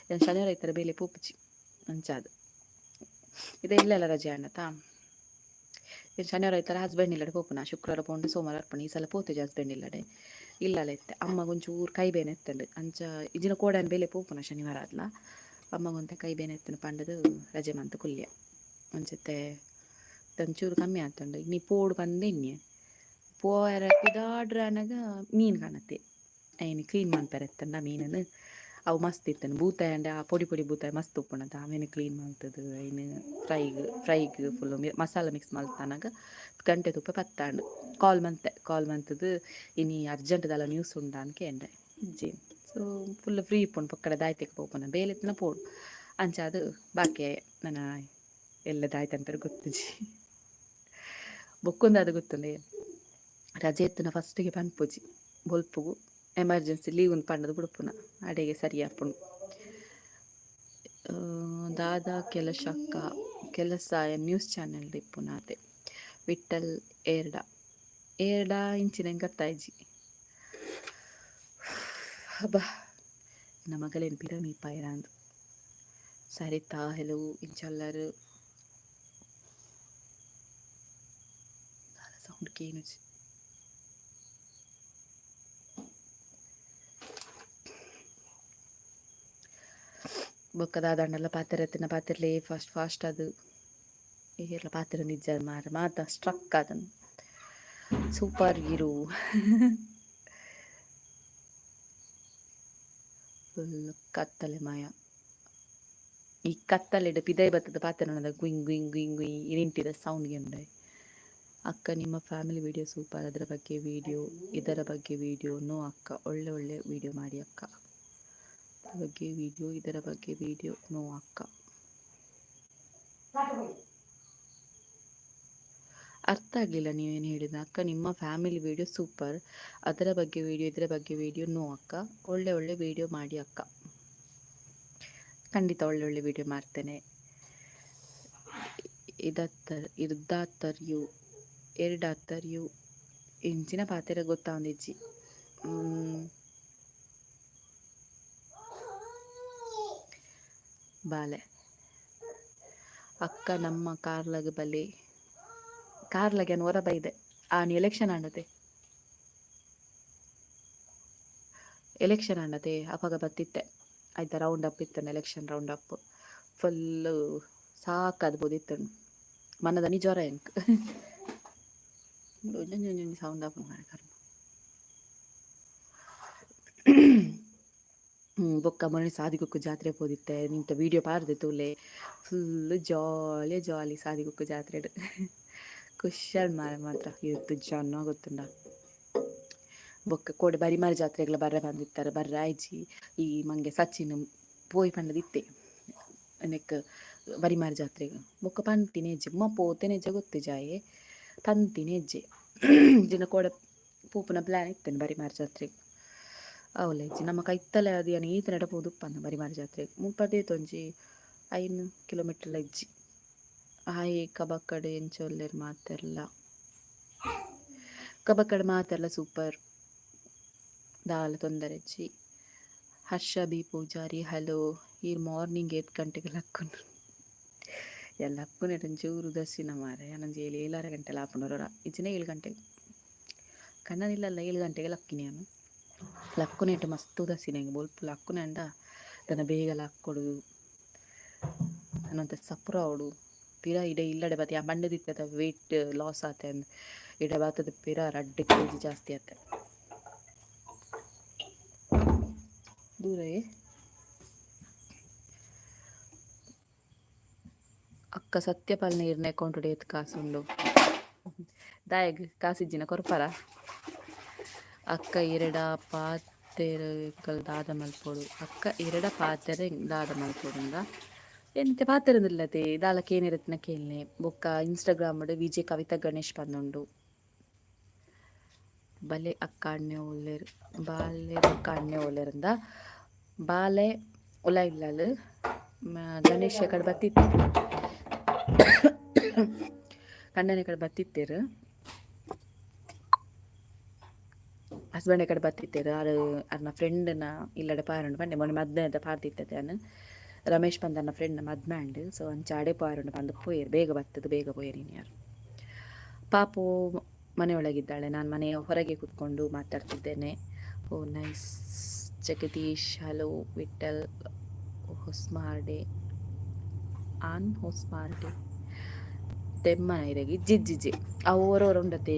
ಯಾನ್ ಶನಿವಾರ ಐತಾರ ಬೇಲೆ ಪೋಪುಜಿ ಅಂಚಾದ್. ಇತ್ತೆ ಎಲ್ಲೆಲ ರಜೆ ಆಂಡತಾ. ಶನಿವಾರ ಐತಾರ ಹಸ್ಬೆಂಡ್ ಇಲ್ಲಡೆ ಪೋಪುನ, ಶುಕ್ರವಾರ ಪೋಂಡ ಸೋಮವಾರ ಬರ್ಪುನ. ಈ ಸಲ ಪೋತುಜಿ ಹಸ್ಬೆಂಡ್ ಇಲ್ಲಡೆ, ಇಲ್ಲಲ ಇತ್ತೆ. ಅಮ್ಮಗ್ ಒಂಚೂರು ಕೈ ಬೇನೆ ಇತ್ತುಂಡು, ಅಂಚ ಇಜ್ಜಿಂಡ ಕೋಡೆ ಬೇಲೆ ಪೋಪುನ ಶನಿವಾರ ಆದ್ಲ. ಅಮ್ಮಗೊಂತೆ ಕೈ ಬೇನೆ ಇತ್ತುಂಡು ಪಂಡುದು ರಜೆ ಮಂತ್ ಕುಲ್ಯ. ಅಂಚತೆ ಒಂಚೂರು ಕಮ್ಮಿ ಆತುಂಡು. ಇನಿ ಪೋಡು ಪಂದ್ ಎನ್ನಿಯೆ, ಪೋಯೆರೆ ಪಿದಾಡ್ರೆ ಆನಗ ಮೀನ್ ಕಾಣತ್ತೆ. ಐನ್ ಕ್ಲೀನ್ ಮನ್ಪೆರೆ ಇತ್ತುಂಡ ಮೀನನ್, ಅವು ಮಸ್ತ್ ಇತ್ತುಂಡು. ಬೂತಾಯಿ ಆಂಡ ಆ ಪೊಡಿ ಪೊಡಿ ಬೂತಾಯಿ ಮಸ್ತ್ ಉಪ್ಪುಂಡತ, ಅವೆನ್ ಕ್ಲೀನ್ ಮಲ್ತುದು ಐನ್ ಫ್ರೈಗ್ ಫ್ರೈಗ್ ಫುಲ್ ಮಸಾಲ ಮಿಕ್ಸ್ ಮಲ್ತನಗ ಗಂಟೆ ತುಪ್ಪ ಪತ್ತಾಂಡ್. ಕಾಲ್ ಮಂತೆ, ಕಾಲ್ ಮಂತುದು ಇನಿ ಅರ್ಜೆಂಟ್ ದಾಲ ನ್ಯೂಸ್ ಉಂಡಾ ಅಂದ್ ಕೇಂಡೆ, ಇಜ್ಜಿ. ಸೊ ಫುಲ್ ಫ್ರೀ ಇಪ್ಪುಂಡು, ಪೊಕ್ಕಡೆ ದಾಯ್ತೆಗ್ ಪೋಪುನ ಬೇಲೆ ಇತ್ತಿನ ಪೋಡು. ಅಂಚಾದ್ ಬಾಕಿ ನನ ಎಲ್ಲೆ ದಾಯ್ತೆ ಅನ್ಪೆರ್ ಗೊತ್ತುಜಿ. ಬೊಕ್ಕೊಂದು ಅದು ಗೊತ್ತುಂಡೆ, ರಜೆ ಇತ್ತಿನ ಫಸ್ಟಿಗೆ ಪನ್ಪುಜಿ, ಬೊಲ್ಪುಗು ಎಮರ್ಜೆನ್ಸಿ ಲೀವ್ ಉಂದು ಪಂಡದು ಬುಡ್ಪುನ, ಅಡೆಗೆ ಸರಿ ಆಪುಂಡು. ದಾದಾ ಕೆಲಸ ಅಕ್ಕ? ಕೆಲಸ ನ್ಯೂಸ್ ಚಾನೆಲ್ ಇಪ್ಪುನಾತೆ. ವಿಠಲ್ ಏರ್ಡ ಏರ್ಡ ಇಂಚಿನ ಎಂಕ್ ಗೊತ್ತಾಯಿಜಿ. ಅಬ್ಬಾ, ಎನ್ನ ಮಗಲೆನ್ ಪಿರ ಮೀಪಾಯೆರಾಂದ್. ಸರಿತಾ ಹೆಲೋ ಇಂಚಲ್ಲರ್. ದಾದ ಸೌಂಡ್ ಕೇನುಜಿ. ಬೊಕ್ಕ ದಾದಾಂಡಲ ಪಾತೆರ ಇತ್ತಿನ ಪಾತೆರ್ಲೆ ಫಾಸ್ಟ್ ಫಾಸ್ಟ್ ಅದು ಏರ್ಲ ಪಾತೆರೊಂದಿಜ್ಜಾರ್ ಮಾರ್ರೆ ಮಾತ ಸ್ಟ್ರಕ್ ಆತುಂಡು. ಸೂಪರ್ ಗಿರು. ಫುಲ್ ಕತ್ತಲೆ ಮಾಯ. ಈ ಕತ್ತಲೆಡ್ ಪಿದಯಿ ಬತ್ತುದು ಪಾತೆರೊನದ ಗುಯಿಂಗ್ ಗುಯಿಂಗ್ ಗುಯಿಂಗ್ ಗುಯ್ ಇರಿಂಟಿದ ಸೌಂಡ್ ಕೇನುಂಡೆ. ಅಕ್ಕ ನಿಮ್ಮ ಫ್ಯಾಮಿಲಿ ವಿಡಿಯೋ ಸೂಪರ್, ಅದರ ಬಗ್ಗೆ ವಿಡಿಯೋ ಇದರ ಬಗ್ಗೆ ವಿಡಿಯೋ ನೋ ಅಕ್ಕ, ಒಳ್ಳೆ ಒಳ್ಳೆ ವಿಡಿಯೋ ಮಾಡಿ ಅಕ್ಕ. ಅದರ ಬಗ್ಗೆ ವಿಡಿಯೋ ಇದರ ಬಗ್ಗೆ ವಿಡಿಯೋ ನೋ ಅಕ್ಕ. ಅರ್ಥ ಆಗಲಿಲ್ಲ ನೀವೇನು ಹೇಳಿದ. ಅಕ್ಕ ನಿಮ್ಮ ಫ್ಯಾಮಿಲಿ ವಿಡಿಯೋ ಸೂಪರ್, ಅದರ ಬಗ್ಗೆ ವಿಡಿಯೋ ಇದರ ಬಗ್ಗೆ ವಿಡಿಯೋ ನೋ ಅಕ್ಕ, ಒಳ್ಳೆ ಒಳ್ಳೆ ವಿಡಿಯೋ ಮಾಡಿ ಅಕ್ಕ. ಖಂಡಿತ ಒಳ್ಳೆ ಒಳ್ಳೆ ವಿಡಿಯೋ ಮಾಡ್ತೇನೆ. ಇದತ್ತರ್ ಇರ್ದಾತರ್ಯು ಎರಡಾತರ್ಯು ಎಂಚಿನ ಪಾತೆರ ಗೊತ್ತಾವೊಂದಿಜ್ಜಿ. ಬಾಲೆ ಅಕ್ಕ ನಮ್ಮ ಕಾರ್ಲಗ್ ಬಲೆ. ಕಾರ್ಲಗ್ ಯಾನ್ ಒರ ಬೈದೆ ಆನಿ ಎಲೆಕ್ಷನ್ ಆಂಡತೆ, ಎಲೆಕ್ಷನ್ ಆಂಡತೆ ಅಪಗ ಬತ್ತಿತ್ತೆ. ಐತ ರೌಂಡ್ ಅಪ್ ಇತ್ತಂಡ್, ಎಲೆಕ್ಷನ್ ರೌಂಡ್ ಅಪ್ ಫುಲ್ ಸಾಕಾದ್ ಪೋದಿತ್ತುಂಡು. ಮನದನಿ ಜ್ವರ ಎಂಕ್ ಒಂಜೊಂಜೊಂಜಿ ಸೌಂಡ್ ಆಪುಂಡು ಮಾರ್ರೆ ಕರ್ಮ. ಬೊಕ್ಕ ಮೊನ್ನೆ ಸಾದಿಗುಕ್ಕು ಜಾತ್ರೆ ಪೋದಿತ್ತೆ, ನಿಂತ ವೀಡಿಯೋ ಪಾಡ್ದೆ ತೂಲೆ. ಫುಲ್ ಜಾಲಿಯೇ ಜಾಲಿ ಸಾದಿಗುಕ್ಕು ಜಾತ್ರೆಡ್. ಖುಷಿಯಾಡ್ ಮಾರ್ರೆ ಮಾತ್ರ ಏತ್ ಜನ ಗೊತ್ತುಂಡ. ಬೊಕ್ಕ ಕೋಡೆ ಬರಿಮಾರಿ ಜಾತ್ರೆಗ್ಲ ಬರ್ರೆ ಪಂದಿತ್ತಾರೆ, ಬರ್ರೆ ಆಯ್ಜಿ. ಈ ಮಂಗೆ ಸಚಿನ್ ಪೋಯಿ ಪಂಡದಿತ್ತೆ ನೆಕ್ಕ್ ಬರಿಮಾರಿ ಜಾತ್ರೆಗ್. ಬೊಕ್ಕ ಪಂತಿನ ಇಜ್ಜಿ ಅಮ್ಮ ಪೋತೆನೆ ಇಜ್ಜ ಗೊತ್ತಿಜ್ಜಾಯೆ, ಪಂತಿನ ಇಜ್ಜೆ. ಜಿನ ಕೋಡೆ ಪೋಪುನ ಪ್ಲ್ಯಾನ್ ಇತ್ತೆನೆ ಬರಿಮಾರಿ ಜಾತ್ರೆಗ್. ಅವ್ಲ ಇಜ್ಜಿ ನಮ್ಮ ಕೈತಲೆ ಅದು ಯಾನ್ ಈತನೆಟ ಪೋದುಪ್ಪಂದ್ ಬರಿಮಾರಿ ಜಾತ್ರೆಗ್. ಮುಲ್ಪ ಒಂಜಿ 5 ಕಿಲೋಮೀಟರ್ಲ ಇಜ್ಜಿ. ಆಯೆ ಕಬಕ್ಕಡ್ ಎಂಚ ಉಲ್ಲೆರ್ ಮಾತೆರ್ಲ. ಕಬಕ್ಕಡ್ ಮಾತೆರ್ಲ ಸೂಪರ್. ದಾಲ ತೊಂದರೆ ಇಜ್ಜಿ. ಹರ್ಷ ಬಿ ಪೂಜಾರಿ ಹಲೋ. ಈರ್ ಮಾರ್ನಿಂಗ್ ಏತ್ ಗಂಟೆಗೆ ಲಕ್ಕುನು? ಲಕ್ಕುನೆಟ್ ಒಂಚೂರು ಉದಾಸೀನ ಮಾರ್ರೆ. ಯಾನೊಂಜಿ ಏಳು ಏಳಾರು ಗಂಟೆ ಆಪುಂಡು ಒರೊರ. ಇಜ್ಜಿಂಡ 7 ಗಂಟೆಗ್. ಕಣ್ಣನಿಲ್ಲಲ್ಲ 7 ಗಂಟೆಗೆ ಲಕ್ಕಿನಿ ಯಾನು. ಲಕ್ಕುನೆಟ್ ಮಸ್ತ್ ಉದಾಸೀನ ಎಂಕ್ ಬೊಲ್ಪು ಲಕ್ಕುನೆ ಆಂಡ ದಾನ ಬೇಗ ಲಕ್ಕೊಡು. ನನ ಸಪುರ ಆವೊಡು. ಪಿರ ಇಡೆ ಇಲ್ಲಡೆ ಬತ್ತಿ ಆ ಪಂಡದಿತ್ತೆ ವೆಯ್ಟ್ ಲಾಸ್ ಆತೆ ಅಂದ್. ಇಡೆ ಬತ್ತುದು ಪಿರ 2 ಕೆಜಿ ಜಾಸ್ತಿ ಆತೆ. ದೂರಯೇ. ಅಕ್ಕ ಸತ್ಯಪಾಲನೆ ಇರ್ನ ಅಕೌಂಟ್ ಏತ್ ಕಾಸುಂಡು? ದಾಯೆಗ್ ಕಾಸಿಜ್ಜಿನ ಕೊರ್ಪರ? ಅಕ್ಕ ಇರೆಡ ಪಾತೆರ ಎಂಕುಲು ದಾದ ಮಲ್ಪೊಡು? ಅಕ್ಕ ಇರೆಡ ಪಾತೆರ ದಾದ ಮಲ್ಪೊಡುಂದ? ಎಂತೆ ಪಾತೆರಂದಿಲ್ಲತೆ ದಾಲ ಕೇನೆರತ್ನ ಕೇನ್ಲೆ. ಬೊಕ್ಕ ಇನ್ಸ್ಟಾಗ್ರಾಮ್ ಡ್ ವಿಜೆ ಕವಿತಾ ಗಣೇಶ್ ಪಂದುಂಡು. ಬಲೆ ಅಕ್ಕ ಅಣ್ಣೆ ಓಲ್ಲೆರ್? ಬಾಲೆ ಬೊಕ್ಕ ಅಣ್ಣೆ ಓಲ್ಲೆರಂದ? ಬಾಲೆ ಉಲ ಇಲ್ಲಲ್ ಗಣೇಶ್ ಕಡೆ ಬತ್ತಿತ್ತೆ. ಕಂಡನೆ ಕಡೆ ಬತ್ತಿತ್ತೇರು. ಹಸ್ಬೆಂಡ್ ಕಡೆ ಬತ್ತಿತ್ತೇರು. ಆರು ಅರ್ನ ಫ್ರೆಂಡ್ನ ಇಲ್ಲಡೆ ಪಾರುಂಡು ಪಂಡೆ ಮೊನ್ನೆ ಮದ್ಮೆ ಪಾರ್ದಿತ್ತೆ ಯಾನ್. ರಮೇಶ್ ಪಂದ್ ಫ್ರೆಂಡ್ನ ಮದ್ಮೆ ಆಂಡ್. ಸೊ ಅಂಚ ಅಡೆ ಪಾರುಂಡು ಪಂದ್ ಪೋಯೆರ್. ಬೇಗ ಬತ್ತದು ಬೇಗ ಪೋಯೆರ್ ಇನಿ ಯಾರ್. ಪಾಪು ಮನೆಯೊಳಗಿದ್ದಾಳೆ. ನಾನು ಮನೆಯ ಹೊರಗೆ ಕೂತ್ಕೊಂಡು ಮಾತಾಡ್ತಿದ್ದೇನೆ. ಓ ನೈಸ್. ಜಗದೀಶ್ ಹಲೋ. ವಿಠಲ್ ಹೊಸ್ಮಾರ್ಡೆ ಆನ್ ಹೊಸ್ಮಾರ್ಡೆ ತೆಮ್ಮನ ಇರೆಗ್ ಇಜ್ಜಿಜ್ಜಿಜ್ಜಿ ಅವು ಓರೋರ ಉಂಡತೆ.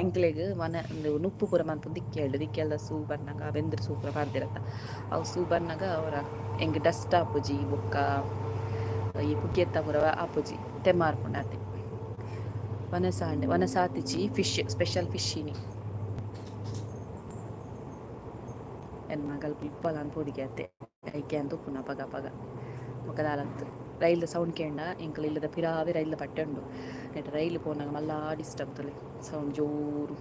ಎಂಕ್ಲೆಗ್ ಮನ ಉಂದು ನುಪ್ಪು ಪೂರ ಮನ್ಪುನು ದಿಕ್ಕೆಲ್ಡ್ ದಿಕ್ಕೆಲ್ದ ಸೂ ಬನ್ನಗ ಬೆಂದ್ರ್ ಸೂ ಪೂರ ಪಾಡ್ದೆರತ್ತ ಅವು ಸೂ ಬನ್ನಗ ಅವರ ಎಂಕ್ ಡಸ್ಟ್ ಆಪುಜಿ ಬೊಕ್ಕ ಈ ಪುಗೆತ್ತ ಪೂರ ಆಪುಜಿ ತೆಮ್ಮ ಆರ್ಪುಂಡು ಆತೆ. ವನಸ ಆಂಡ್ ವನಸ ಆತಿಜಿ ಫಿಶ್ ಸ್ಪೆಷಲ್ ಫಿಶ್ ಇನಿ. ಎನ್ನ ಮಗಲ್ ಇಪ್ಪಲ ಪೋಡಿಗೆ ಅತ್ತೆ ಐಕೆ ಅಂತ ಉಪ್ಪುನ ಅಪಗ ಅಪಗ ಬೊಕ ದಾಲತ್ತ್ ರೈಲ್ದ ಸೌಂಡ್ ಕೇಂಡ. ಎಂಕುಲು ಇಲ್ಲದ ಪಿರಾವೆ ರೈಲ್ದ ಪಟ್ಟೆ ಉಂಡು. ನೆಟ್ ರೈಲ್ ಪೋನಗ ಮಲ್ಲ ಡಿಸ್ಟರ್ಬ್ ತೂಲೆ ಸೌಂಡ್ ಜೋರು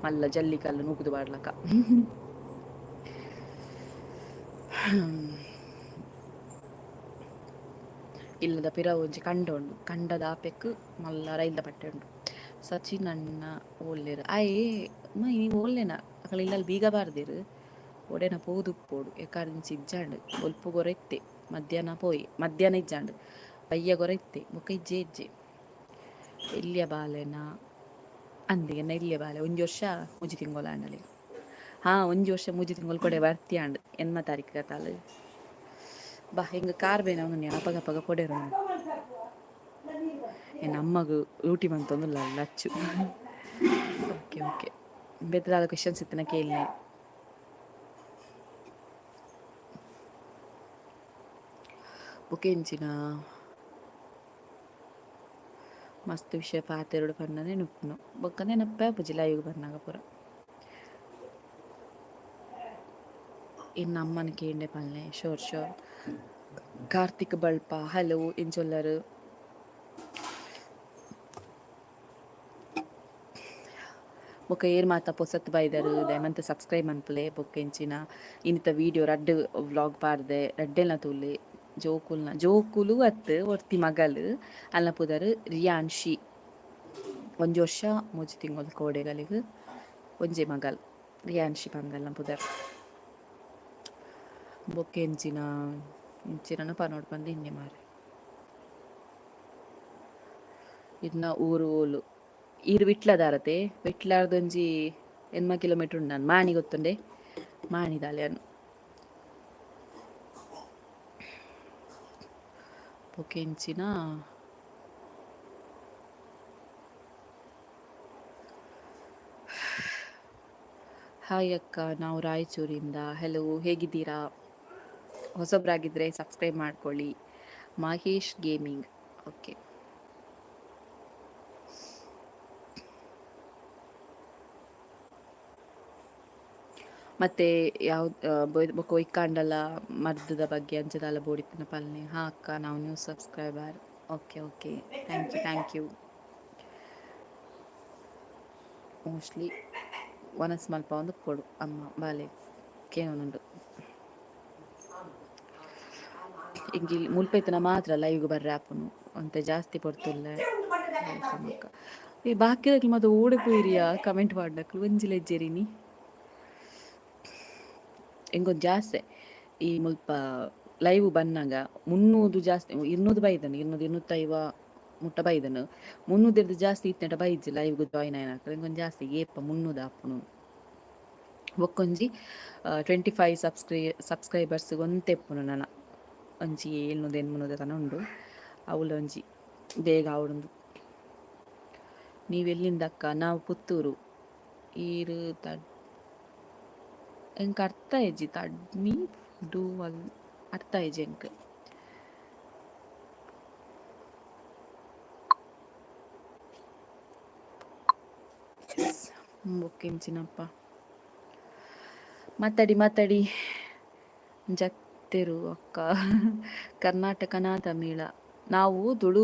ಮಲ್ಲ ಜಲ್ಲಿ ಕಲ್ಲು ನೂಕುದು ಪಾಡ್ಲಕ. ಇಲ್ಲದ ಪಿರವು ಒಂಜಿ ಕಂಡ ಉಂಡು. ಕಂಡದ ಆಪೆಕ್ ಮಲ್ಲ ರೈಲ್ದ ಪಟ್ಟೆ ಉಂಡು. ಸಚಿನ್ ಅಣ್ಣ ಓಲ್ಲೆರ್? ಆಯೆ ಇನಿ ಓಲ್ಲೆನ ಅಕಲ್ ಇಲ್ಲಲ್ ಬೀಗ ಪಾರ್ದೆರ್. ಒಡೆನ ಪೋದು ಉಪ್ಪೊಡು ಎಕಾರ್ದಿಂಚಿ ಇಜ್ಜಾಂಡ್. ಬೊಲ್ಪುಗೊರ ಇತ್ತೆ ಮಧ್ಯಾಹ್ನ ಪೋಯೆ. ಮಧ್ಯಾಹ್ನ ಇಜ್ಜಾಂಡ್. ಬಯ್ಯಗೊರ ಇತ್ತೆ ಬೊಕ ಇಜ್ಜೆ ಇಜ್ಜೆ. ಎಲ್ಯ ಬಾಲೆನ? ಅಂದ್ ಎನ್ನ ಎಲ್ಯ ಬಾಲೆ ಒಂಜಿ ವರ್ಷ 3 ತಿಂಗೊಲು ಆಂಡಲೆ. ಹಾ 1 ವರ್ಷ 3 ತಿಂಗೊಲು ಕೊಡೆ ಬರ್ತಿ ಆಂಡ್. ಎನ್ಮ ತಾರೀಕು ಗತಾಲ್. ಬಾ ಎಂಕ್ ಕಾರ್ ಬೇನೆ ಆವೊಂದುಂಡು ಯಾನ್ ಅಪಗ ಅಪಗ ಪೊಡೆರೊಂದು. ಎನ್ನ ಅಮ್ಮಗ್ ಲೂಟಿ ಮಂತೊಂದುಲ್ಲ ಲಚ್ಚು. ಓಕೆ ಓಕೆ ಬೇತೆ ದಾದ ಕ್ವೆಶನ್ಸ್ ಇತ್ತಿನ ಕೇಲ್ನೆ. ಬೊಕ ಎಂಚಿನ? ಮಸ್ತ್ ವಿಷಯ ಪಾತೆರೊಡು ಪಂಡ ನೆನಪುನು. ಬೊಕ್ಕ ನೆನಪೇ ಆಪುಜಿ ಲೈವ್ ಬನ್ನಗ ಪೂರ. ಎನ್ನ ಅಮ್ಮನ ಕೇಂಡೆ ಪನ್ಲೆ. Sure sure. Karthik Balpa hello ಎಂಚೊಲ್ಲರ್? ಬೊಕ ಏರ್ ಮಾತ ಪೊಸತ್ ಬೈದರ್ ದಯಮಂತ್ ಸಬ್ಸ್ಕ್ರೈಬ್ ಮನ್ಪುಲೆ. ಬೊಕ ಎಂಚಿನ ಇನಿತ ವೀಡಿಯೋ ರಡ್ಡ್ ವ್ಲಾಗ್ ಪಾಡ್ದೆ ರಡ್ಡೆಲ ತೂಲೆ. ಜೋಕುಲ್ನ ಜೋಕುಲು ಅತ್ತ್ ಒರ್ತಿ ಮಗಲ್ ಅಲ್ನ ಪುದರ್ ರಿಯಾನ್ಶಿ. 1 ವರ್ಷ 3 ತಿಂಗೊಲು ಕೋಡೆಗಲಿಗ್ ಒಂಜಿ ಮಗಲ್ ರಿಯಾನ್ಶಿ ಪಂದ್ ಅಲ್ನ ಪುದರ್. ಬೊಕ ಎಂಚಿನ ಎಂಚಿನನ ಪನೊಡು ಪಂದ್ ಎನ್ನೆ ಮಾರ್ರೆ. ಇರ್ನ ಊರು ಓಲು? ಈರ್ ವಿಟ್ಲದಾರತೆ? ವಿಟ್ಲಾರ್ದ್ ಒಂಜಿ ಎನ್ಮ ಕಿಲೋಮೀಟರ್ ಉಂಡು ನಾನ್ ಮಾಣಿ ಗೊತ್ತುಂಡೆ? ಮಾಣಿದಾಲ್ ಯಾನ್. ಬೊಕ ಎಂಚಿನ? ಹಾಯ್ ಅಕ್ಕ, ನಾವು ರಾಯಚೂರಿಂದ. ಹಲೋ, ಹೇಗಿದ್ದೀರಾ? ಹೊಸಬ್ರಾಗಿದ್ದರೆ ಸಬ್ಸ್ಕ್ರೈಬ್ ಮಾಡ್ಕೊಳ್ಳಿ. Mahesh gaming okay. ಮತ್ತೆ ಯಾವ್ದು ಬೊಕ ಒಯ್ಕಾಂಡಲ ಮರ್ದದ ಬಗ್ಗೆ ಅಂಚ ದಾಲ ಬೋಡಿತ್ತಿನ ಪಲ್ನೆ. ಹಾ ಅಕ್ಕ, ನಾವು new subscriber. Okay okay thank you thank you. Mostly ವನಸ್ ಮಲ್ಪ ಉಪ್ಪೊಡು ಅಮ್ಮ ಬಾಲೆ ಕೇನೊಂದುಂಡು. ಎಂಕ್ ಮುಲ್ಪ ಇತ್ತಿನ ಮಾತ್ರ ಲೈವ್ಗ್ ಬರ್ರೆ ಆಪುನು. ಒಂತೆ ಜಾಸ್ತಿ ಪೊರ್ತುಲ್ಲೆ. Welcome ಅಕ್ಕ. ಈ ಬಾಕಿದಕ್ಲು ಮಾತ ಓಡೆ ಪೋಯಿರಿಯಾ ಕಮೆಂಟ್ ಪಾಡ್ನಕ್ಲು ಒಂಜಿ ಲೆಜ್ಜೆರಿನಿ. ಎಂಕೊಂಜಿ ಆಸೆ ಈ ಮುಲ್ಪ ಲೈವ್ ಬನ್ನಗ 300 ಜಾಸ್ತಿ 200 ಬೈದನು 200 250 ಮುಟ್ಟ ಬೈದನು 300 ಜಾಸ್ತಿ ಇತ್ತಂಟ ಬೈಜಿ ಲೈವ್ಗ್ ಜಾಯಿನ್ ಆಯ್ನಾಕ ಎಂಕೊಂಜಿ ಆಸೆ ಏಪ 300 ಆಪುನು ಬೊಕ್ಕೊಂಜಿ 25 ಸಬ್ಸ್ಕ್ರೈಬರ್ಸ್ ಒಂತೆ ಇಪ್ಪುನು ನನ ಒಂಜಿ 700 800 ತನ ಉಂಡು ಅವುಲ ಒಂಜಿ ಬೇಗ ಆವೊಡುಂದು. ನೀವೆಲ್ಲಿಂದ ಅಕ್ಕ? ನಾವು ಪುತ್ತೂರು. ಈರ್ ತಡ್ ಎಂಕ್ ಅರ್ಥ ಆಯ್ಜಿ ತಡ್ಮಿ do ಅಲ್ ಅರ್ಥ ಆಯ್ಜಿ ಎಂಕ್. ಬೊಕ್ಕೆಂಚಿನಪ್ಪ ಮಾತಾಡಿ ಮಾತಾಡಿ ಜತ್ತೆರು ಅಕ್ಕ. ಕರ್ನಾಟಕನ ತಮಿಳ? ನಾವು ತುಳು,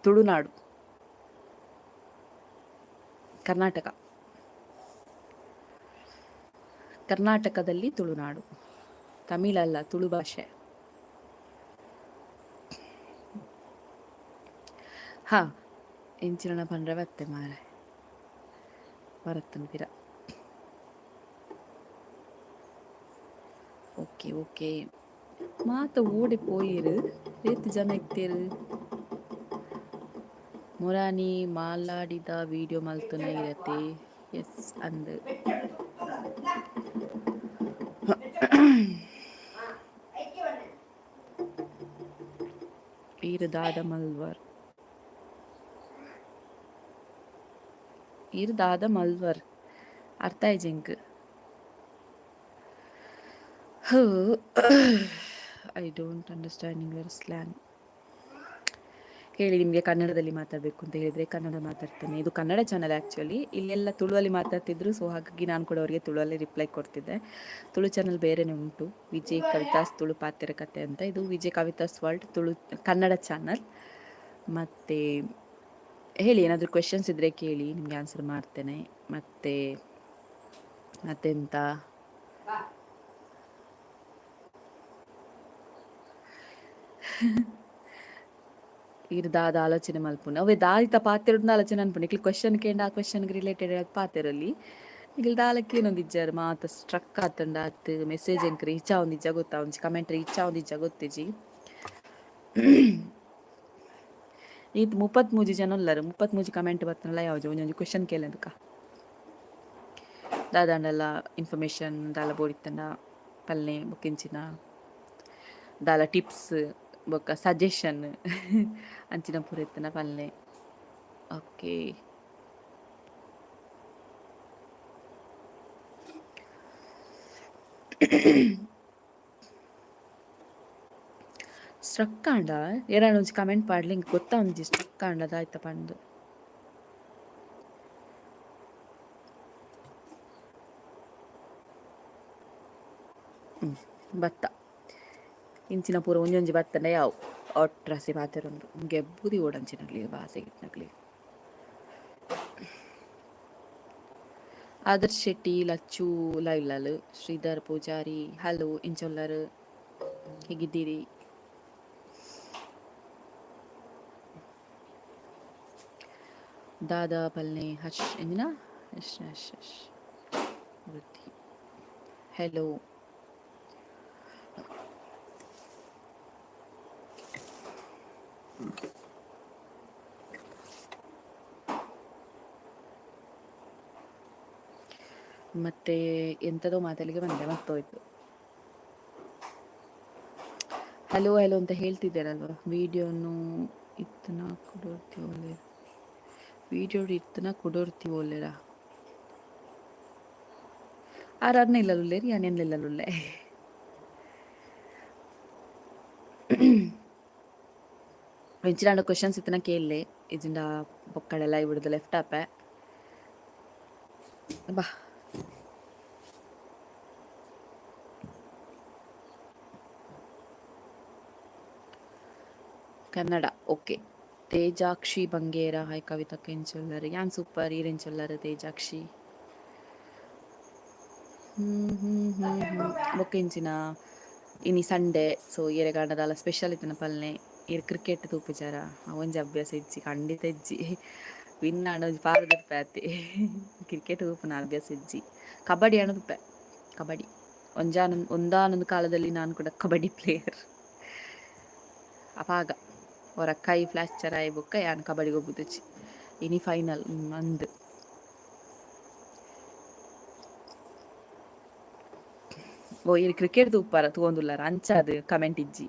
ತುಳುನಾಡು, ಕರ್ನಾಟಕ. ಕರ್ನಾಟಕದಲ್ಲಿ ತುಳುನಾಡು, ತಮಿಳಲ್ಲ, ತುಳು ಭಾಷೆ. ಹಾ ಎಂಚಿನ ಪಂಡ್ರೆ ಬತ್ತೆ ಮಾರೆ ಬರತ್ತನ್ ಪಿರ. ಓಕೆ ಓಕೆ ಮಾತ ಓಡಿ ಪೋಯಿರು ಏತ್ ಜನ ಇತ್ತೇರು. ಮುರಾನಿ ಮಾಲಾಡಿದ ವಿಡಿಯೋ ಮಲ್ತುನ ಇರತೆ. ಎಸ್ ಅಂದ್ ಈರ್ ದಾದ ಮಲ್ವರ್? ಈರ್ ದಾದ ಮಲ್ವರ್? ಅರ್ಥ ಆಯ್ಜಿ ಎಂಕ್. I don't understanding your slang. ಹೇಳಿ, ನಿಮಗೆ ಕನ್ನಡದಲ್ಲಿ ಮಾತಾಡಬೇಕು ಅಂತ ಹೇಳಿದರೆ ಕನ್ನಡ ಮಾತಾಡ್ತೇನೆ. ಇದು ಕನ್ನಡ ಚಾನಲ್ ಆ್ಯಕ್ಚುಲಿ. ಇಲ್ಲೆಲ್ಲ ತುಳುವಲ್ಲಿ ಮಾತಾಡ್ತಿದ್ರು, ಸೊ ಹಾಗಾಗಿ ನಾನು ಕೂಡ ಅವರಿಗೆ ತುಳುವಲ್ಲಿ ರಿಪ್ಲೈ ಕೊಡ್ತಿದ್ದೆ. ತುಳು ಚಾನಲ್ ಬೇರೆನೇ ಉಂಟು, ವಿಜಯ್ ಕವಿತಾಸ್ ತುಳು ಪಾತ್ರೆ ಕತೆ ಅಂತ. ಇದು ವಿಜಯ್ ಕವಿತಾಸ್ ವರ್ಲ್ಡ್ ತುಳು ಕನ್ನಡ ಚಾನಲ್. ಮತ್ತು ಹೇಳಿ, ಏನಾದರೂ ಕ್ವೆಶನ್ಸ್ ಇದ್ದರೆ ಕೇಳಿ, ನಿಮಗೆ ಆನ್ಸರ್ ಮಾಡ್ತೇನೆ. ಮತ್ತು ಮತ್ತೆಂತ? ಈರ್ ದಾದ ಆಲೋಚನೆ ಮಲ್ಪುನ? ಅವೇ ದಾದಿತ ಪಾತೆರೊಡ್ದು ಆಲೋಚನೆ ಅನ್ಪುಂಡು. ನಿಕ್ಲ್ ಕ್ವೆಶನ್ ಕೇಂಡ ಆ ಕ್ವೆಶನ್ಗೆ ರಿಲೇಟೆಡ್ ಪಾತೆರೊಲಿ. ನಿಕ್ಲ್ ದಾಲ ಕೇನೊಂದಿಜ್ಜಾರ್, ಮಾತ ಸ್ಟ್ರಕ್ ಆತುಂಡ ಅತ್ ಮೆಸೇಜ್ ಎಂಕ್ ರೀಚ್ ಆವೊಂದಿಜ್ಜ ಗೊತ್ತಾವೊಂಜಿ, ಕಮೆಂಟ್ ರೀಚ್ ಆವೊಂದಿಜ್ಜ ಗೊತ್ತಿಜ್ಜಿ. ಈತ್ 33 ಜನ ಉಲ್ಲರ್, 33 ಕಮೆಂಟ್ ಬತ್ತನಲ್ಲ ಯಾವ್ಜಿ. ಒಂಜೊಂಜಿ ಕ್ವೆಶನ್ ಕೇಳಂದಕ ದಾದಾಂಡಲ ಇನ್ಫಾರ್ಮೇಶನ್ ದಾಲ ಬೋಡಿತ್ತಂಡ ಪಲ್ಲೆ, ಬೊಕ್ಕೆಂಚಿನ ದಾಲ ಟಿಪ್ಸ್ ಬೊಕ್ಕ ಸಜೆಷನ್ ಅಂಚಿನ ಪೂರ ಇತ್ತಂಡ ಪಲ್ಲೆ. ಓಕೆ, ಸ್ಟ್ರಕ್ ಆಂಡ ಏರಾಂಡ ಒಂಜಿ ಕಮೆಂಟ್ ಪಾಡ್ಲೆ, ಎಂಕ್ ಗೊತ್ತಾವೊಂಜಿ ಸ್ಟ್ರಕ್ ಆಂಡ ದಾಯ್ತ ಪಂದ್. ಬತ್ತ ಇಂಚಿನ ಪೂರ ಒಂಜೊಂಜಿ ಬತ್ತಂಡ ಯಾವು ಒಟ್ರಾಸಿ ಪಾತೆರೊಂದು ಗೆಬ್ಬುದಿ ಓಡಂಚಿನಕ್ಲೆಗ್ ಬಾಸೆ ಗಿಟ್ನಕ್ಲೆಗ್. ಆದರ್ಶ್ ಶೆಟ್ಟಿ ಲಚ್ಚು ಲೈಲಾಲ್ ಶ್ರೀಧರ್ ಪೂಜಾರಿ ಹಲೋ, ಇಂಚೊಲ್ಲರ್ ಹೇಗಿದ್ದೀರಿ? ದಾದಾ ಪಲ್ನೆ ಹರ್ಷ್ ಎಂದಿನ ಹರ್ಷ್ ಹರ್ಷ್ ಹರ್ಷ್ ವೃತ್ತಿ ಹೆಲೋ. ಮತ್ತೆ ಎಂಥದೋ ಮಾತಾಡ್ಲಿಕ್ಕೆ ಬಂದೆ, ಮರ್ತೋಯ್ತು. ಹಲೋ ಹಲೋ ಅಂತ ಹೇಳ್ತಿದ್ದೇನಲ್ವ? ವಿಡಿಯೋನು ಇತ್ತನ ಕೊಡೋರ್ತಿ ವಿಡಿಯೋ ಇತ್ತನ ಕೊಡೋರ್ತಿ ಒಲ್ಲೆರ ಆರ್ ಅರ್ನ ಇಲ್ಲಲುಲ್ಲೇರಿ ಯಾನೆನ್ಲಿಲ್ಲಲುಲ್ಲೆ. ಎಂಚಿನಾಂಡ ಕ್ವಶನ್ಸ್ ಇತ್ತನ ಕೇಳಲೆ, ಇಜಿಂಡ ಬೊಕ್ಕಡೆಲ್ಲ ಇವಿಡ್ದು ಲೆಫ್ಟ್ ಆಪೆ ಬಾ. ಕನ್ನಡ ಓಕೆ. ತೇಜಾಕ್ಷಿ ಬಂಗೇರ ಹಾಯ್ ಕವಿತಾ ಎಂಚೊಲ್ಲರ್? ಯಾನ್ ಸೂಪರ್, ಈರ್ ಎಂಚೊಲ್ಲರ್ ತೇಜಾಕ್ಷಿ? ಹ್ಮ್ ಹ್ಮ್ ಹ್ಮ್ ಹ್ಮ್ ಬೊಕ್ಕ ಎಂಚಿನ ಇನಿ ಸಂಡೆ, ಸೊ ಏರೆಗಾಂಡ ಸ್ಪೆಷಲ್ ಇತ್ತಿನ ಪಲ್ನೆ. ಈರ್ ಕ್ರಿಕೆಟ್ ತೂಪುಜಾರ? ಒಂಜಿ ಅಭ್ಯಾಸ ಇಜ್ಜಿ, ಖಂಡಿತ ಇಜ್ಜಿ. ವಿನ್ ಆಂಡ ಒಂಜಿ ಪಾರ್ದ್ ಇಪ್ಪೆ ಅತೆ, ಕ್ರಿಕೆಟ್ ತೂಪುನ ಅಭ್ಯಾಸ ಇಜ್ಜಿ. ಕಬಡ್ಡಿ ಆಂಡ ತೂಪೆ, ಕಬಡ್ಡಿ. ಒಂಜಾನೊಂದು ಒಂದಾನೊಂದು ಕಾಲದಲ್ಲಿ ನಾನು ಕೂಡ ಕಬಡ್ಡಿ ಪ್ಲೇಯರ್. ಅಪಾಗ ಒರ ಕೈ ಫ್ಲಾಕ್ಚರ್ ಆಯಿ ಬೊಕ್ಕ ಯಾನ್ ಕಬಡ್ಡಿ ಗೊಬ್ಬುದುಜಿ. ಇನಿ ಫೈನಲ್ ಅಂದ್. ಓ, ಈರ್ ಕ್ರಿಕೆಟ್ ತೂಪಾರ, ತೂವೊಂದುಲ್ಲಾರ, ಅಂಚಾದ್ ಕಮೆಂಟ್ ಇಜ್ಜಿ.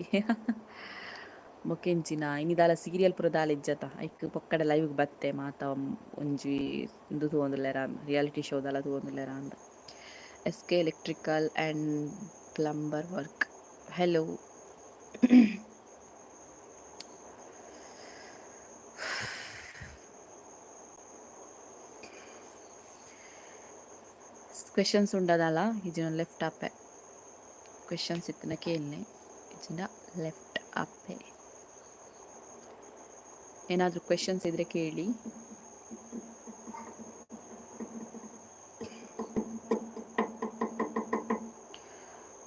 ಬೊಕ್ಕ ಇನಿ ದಾಲ ಸೀರಿಯಲ್ ಪೂರ ದಾಲ ಇಜ್ಜತ, ಐಕ್ ಪೊಕ್ಕಡೆ ಲೈವ್ ಬತ್ತೆ. ಮಾತ ಒಂಜಿ ಉಂದು ತೂವೊಂದುಲ್ಲೆರ, ರಿಯಾಲಿಟಿ ಶೋ ದಾಲ ತೂವೊಂದುಲ್ಲೆರ ಅಂದ್. S K electrical and plumber work, hello. Questions ಉಂಡದಾಲ ಇಜಿನ ಲೆಫ್ಟ್ ಆಪೆ? ಕ್ವೆಶನ್ಸ್ ಇತ್ತಿನ ಕೇಳ್ನೆ, ಇಜಿನ ಲೆಫ್ಟ್ ಆಪೆ. ಏನಾದರೂ ಕ್ವೆಶನ್ಸ್ ಇದ್ರೆ ಕೇಳಿ.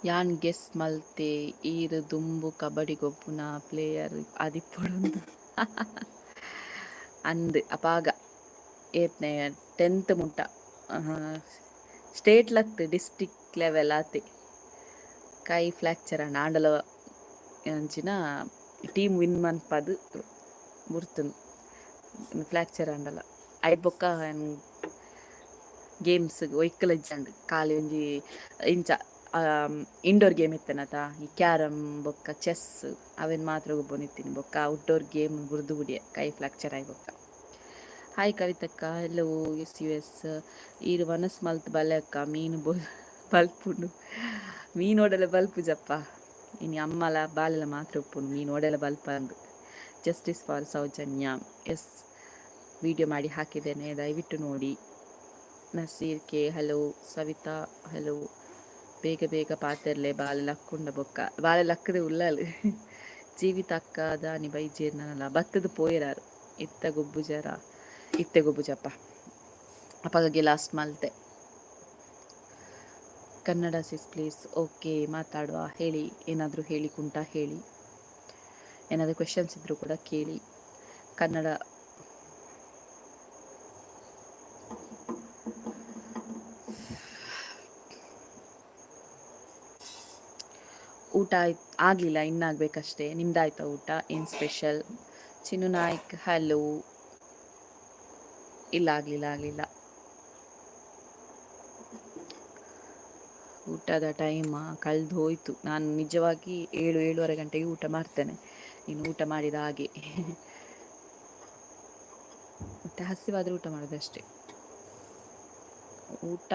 ಯಾನ್ ಗೆಸ್ ಮಲ್ತೆ, ಈರ್ ದುಂಬು ಕಬಡ್ಡಿ ಗೊಬ್ಬುನ ಪ್ಲೇಯರ್ ಆದಿಪ್ಪೊಡುಂದು. ಅಂದ್, ಅಪಾಗ ಏತ್ನೆ 10th ಮುಟ್ಟ ಸ್ಟೇಟ್ ಲತ್, ಡಿಸ್ಟಿಕ್ ಲೆವೆಲ್ ಆತೆ. ಕೈ ಫ್ರಾಕ್ಚರ್ ಆಂಡ್, ಆಂಡಲ ಅಂಚಿನ ಟೀಮ್ ವಿನ್ ಮನ್ಪದು ಬುರ್ತುಂಡು ಫ್ರಾಕ್ಚರ್ ಆಂಡಲ. ಐಟ್ ಬೊಕ್ಕ ಗೇಮ್ಸ್ ಒಯ್ಕಲ ಇಜ್ಜಂಡ್. ಖಾಲಿ ಒಂಜಿ ಇಂಚ ಇಂಡೋರ್ ಗೇಮ್ ಇತ್ತನತ, ಈ ಕ್ಯಾರಮ್ ಬೊಕ್ಕ ಚೆಸ್, ಅವೆನ್ ಮಾತ್ರ ಗೊಬ್ಬೊಂದಿತ್ತೀನಿ. ಬೊಕ್ಕ ಔಟ್ಡೋರ್ ಗೇಮ್ ಬುರ್ದು ಬುಡಿಯೆ ಕೈ ಫ್ರಾಕ್ಚರ್ ಆಯಿ ಬೊಕ್ಕ. ಹಾಯ್ ಕವಿತಕ್ಕ, ಹಲೋ. ಎಸ್ ಯು ಎಸ್, ಈರ್ ವನಸ್ ಮಲ್ತ್ ಬಲೆ ಅಕ್ಕ, ಮೀನು ಬಲ್ಪುಂಡು. ಮೀನ್ ಓಡಲೆ ಬಲ್ಪುಜಪ್ಪ. ಇನಿ ಅಮ್ಮಲ ಬಾಲೆಲ ಮಾತ್ರ ಉಪ್ಪುಂಡು, ಮೀನ್ ಓಡೆಲ ಬಲ್ಪಂದು. Justice for Soujanya, yes, video ಮಾಡಿ ಹಾಕಿದ್ದೇನೆ, ದಯವಿಟ್ಟು ನೋಡಿ. Naseer K hello, Savita hello. ಬೇಗ ಬೇಗ ಪಾತೆರ್ಲೆ, ಬಾಲೆ ಲಕ್ಕುಂಡ ಬೊಕ್ಕ ಬಾಲೆ ಲಕ್ಕದ ಉಲ್ಲಲ್. ಜೀವಿತ ಅಕ್ಕ, ದಾನಿ ಬೈಜೇರ್ ನನಲ? ಬತ್ತದ ಪೋಯೆರಾರು. ಇತ್ತ ಗೊಬ್ಬುಜರ? ಇತ್ತೆ ಗೊಬ್ಬುಜಪ್ಪ, ಅಪಗಗೆ ಲಾಸ್ಟ್ ಮಲ್ತೆ. ಕನ್ನಡ ಸಿಸ್ ಪ್ಲೀಸ್. ಓಕೆ, ಮಾತಾಡುವ, ಹೇಳಿ. ಏನಾದರೂ ಹೇಳಿ ಕುಂಟ ಹೇಳಿ. ಏನಾದರೂ ಕ್ವೆಶನ್ಸ್ ಇದ್ದರೂ ಕೂಡ ಕೇಳಿ ಕನ್ನಡ. ಊಟ ಆಯ್ತು? ಆಗಲಿಲ್ಲ, ಇನ್ನಾಗಬೇಕಷ್ಟೇ. ನಿಮ್ದಾಯ್ತಾ ಊಟ? ಏನು ಸ್ಪೆಷಲ್? ಚಿನ್ನು ನಾಯ್ಕ್ ಹಲೋ. ಇಲ್ಲ, ಆಗಲಿಲ್ಲ, ಆಗಲಿಲ್ಲ. ಊಟದ ಟೈಮ್ ಕಳೆದು ಹೋಯಿತು. ನಾನು ನಿಜವಾಗಿ 7, 7:30 ಗಂಟೆಗೆ ಊಟ ಮಾಡ್ತೇನೆ. ಇನ್ನು ಊಟ ಮಾಡಿದ ಹಾಗೆ. ಮತ್ತೆ ಹಸಿವಾದರೆ ಊಟ ಮಾಡೋದಷ್ಟೇ. ಊಟ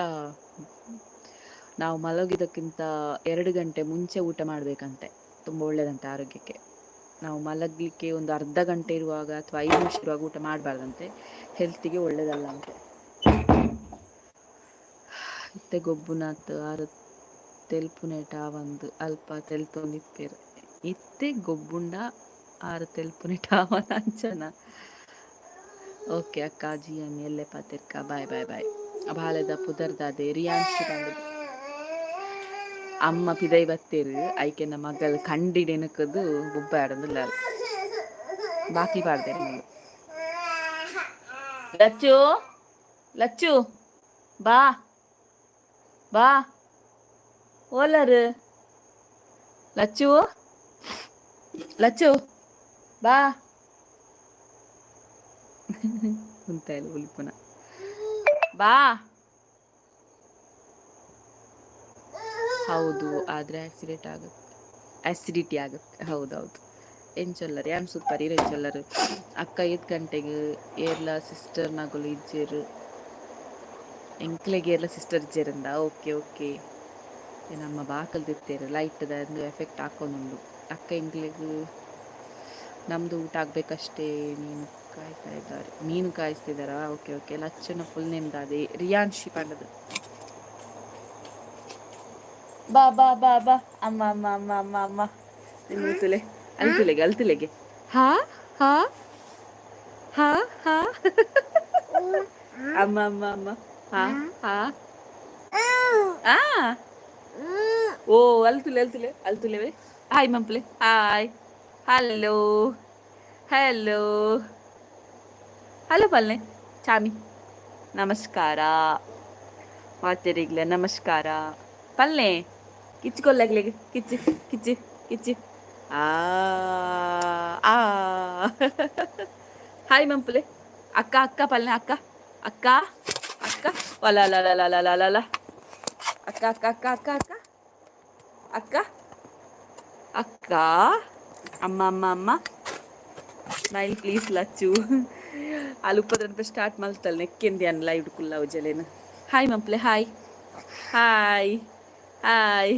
ನಾವು ಮಲಗಿದಕ್ಕಿಂತ 2 ಗಂಟೆ ಮುಂಚೆ ಊಟ ಮಾಡಬೇಕಂತೆ, ತುಂಬ ಒಳ್ಳೆಯದಂತೆ ಆರೋಗ್ಯಕ್ಕೆ. ನಾವು ಮಲಗಲಿಕ್ಕೆ ಒಂದು ಅರ್ಧ ಗಂಟೆ ಇರುವಾಗ ಅಥವಾ 5 ನಿಮಿಷ ಇರುವಾಗ ಊಟ ಮಾಡಬಾರ್ದಂತೆ, ಹೆಲ್ತಿಗೆ ಒಳ್ಳೆಯದಲ್ಲ ಅಂತೆ. ಇತ್ತೆ ಗೊಬ್ಬುನಾತ್ ಆರು ತೆಲ್ಪುನೇಟ ಆವಂದ್, ಅಲ್ಪ ತೆಲ್ತೊಂದಿಪ್ಪೆರ್. ಇತ್ತೆ ಗೊಬ್ಬುಂಡ ಆರು ತೆಲ್ಪುನೇಟ ಆವನ ಅಂಚನ? ಓಕೆ ಅಕ್ಕ, ಜಿ ಎನ್ ಎಲ್ಲೆ ಪಾತೆರ್ಕ. Boy boy boy. ಬಾಲೆದ ಪುದರ್ದಾದೆ? ರಿಯಾನ್ಶಿ ಪಂಡುದು. ಅಮ್ಮ ಪಿದೈ ಬತ್ತೇರು, ಐಕೆನ ಮಗಲ್ ಕಂಡಿಡೆನಕದು ಬುಬ್ಬಾಡೊಂದುಲ್ಲಾರ್. ಬಾಕಿ ಪಾಡ್ದೆರ್ ಮೂಲು. ಲಚ್ಚು, ಲಚ್ಚು, ಬಾ ಬಾ. ಓಲರ್ ಲಚ್ಚು? ಲಚ್ಚು ಬಾ. ಉಂತಾಯಿಲ್ಲ ಉಲ್ಪುನ. ಬಾ. ಹೌದು, ಆದರೆ ಆಕ್ಸಿಡೆಂಟ್ ಆಗುತ್ತೆ, ಆ್ಯಸಿಡಿಟಿ ಆಗುತ್ತೆ. ಹೌದೌದು. ಎಂಚೊಲ್ಲರ್? ಯಾನ್ ಸೂಪರ್, ಈರ್ ಎಂಚೊಲ್ಲರ್? ಅಕ್ಕ, ಏತ್ ಗಂಟೆಗೆ? ಏರ್ಲ ಸಿಸ್ಟರ್ ನಗುಲು ಇಜ್ಜೆರ್ ಎಂಕ್ಲೆಗ್? ಏರ್ಲ ಸಿಸ್ಟರ್ ಇಜ್ಜೆರಂದ? Okay okay. ನಮ್ಮ ಬಾಕಲ್ ದಿತ್ತೇರು, ಲೈಟ್ದ ಎಫೆಕ್ಟ್ ಹಾಕೊಂಡುಂಡು. ಅಕ್ಕ, ಎಂಕ್ಲೆಗ್ ನಮ್ಮದು ಊಟ ಆಗಬೇಕಷ್ಟೇ, ಮೀನು ಕಾಯ್ತಾ ಇದ್ದಾರೆ. ಮೀನು ಕಾಯಿಸ್ತಿದ್ದಾರಾ? Okay okay. ಲಚ್ಚನ ಫುಲ್ ನೇಮ್ ದಾದೆ? ರಿಯಾನ್ಶಿ ಪಂಡದು. ಬಾ ಬಾ ಬಾ ಬಾ. ಅಮ್ಮ ಅಮ್ಮ ಅಮ್ಮ ಅಮ್ಮ ಅಮ್ಮ. ತುಲೆ ಅಲ್ತುಲೆಗೆ, ಅಲ್ತುಲೆಗೆ. ಹಾ ಹಾ ಹಾ ಹಾ. ಅಮ್ಮ ಅಮ್ಮ ಅಮ್ಮ. ಹಾ ಹಾ. ಆ ಓ, ಅಲ್ತುಲೆ, ಅಲ್ತುಲೆ, ಅಲ್ತುಲೆ. ಹಾಯ್ ಮಂಪ್ಲೆ. Hi, hello hello hello. ಪಲ್ನೆ ಚಾಮಿ. ನಮಸ್ಕಾರ ಮಾತೆರಿಗ್ಲ, ನಮಸ್ಕಾರ ಪಲ್ನೆ. ಕಿಚ್ಚು ಕೊಲ್ಲಾಗ್ಲಿಗೆ. ಕಿಚ್ಚು ಕಿಚ್ಚು ಕಿಚ್ಚು. ಆ ಆ. ಹಾಯ್ ಮಂಪುಲೆ. ಅಕ್ಕ ಅಕ್ಕ ಪಲ್ನೆ. ಅಕ್ಕ ಅಕ್ಕ ಅಕ್ಕ. ವಲ ಲ ಲ ಲ ಲ ಲ ಲ. ಅಕ್ಕ ಅಕ್ಕ ಅಕ್ಕ ಅಕ್ಕ ಅಕ್ಕ ಅಕ್ಕ ಅಕ್ಕ. ಅಮ್ಮ ಅಮ್ಮ ಅಮ್ಮ. Smile please Lachchu. ಅಲ್ಲಿ ಉಪ್ಪದ್ರ ಸ್ಟಾರ್ಟ್ ಮಲ್ತಲ್ ನೆಕ್ಕೆಂದಿ ಅನ್ ಲೈವ್ ಕುಲ್ಲ ಉಜಲೇನು. ಹಾಯ್ ಮಂಪ್ಲೆ. Hi hi hi.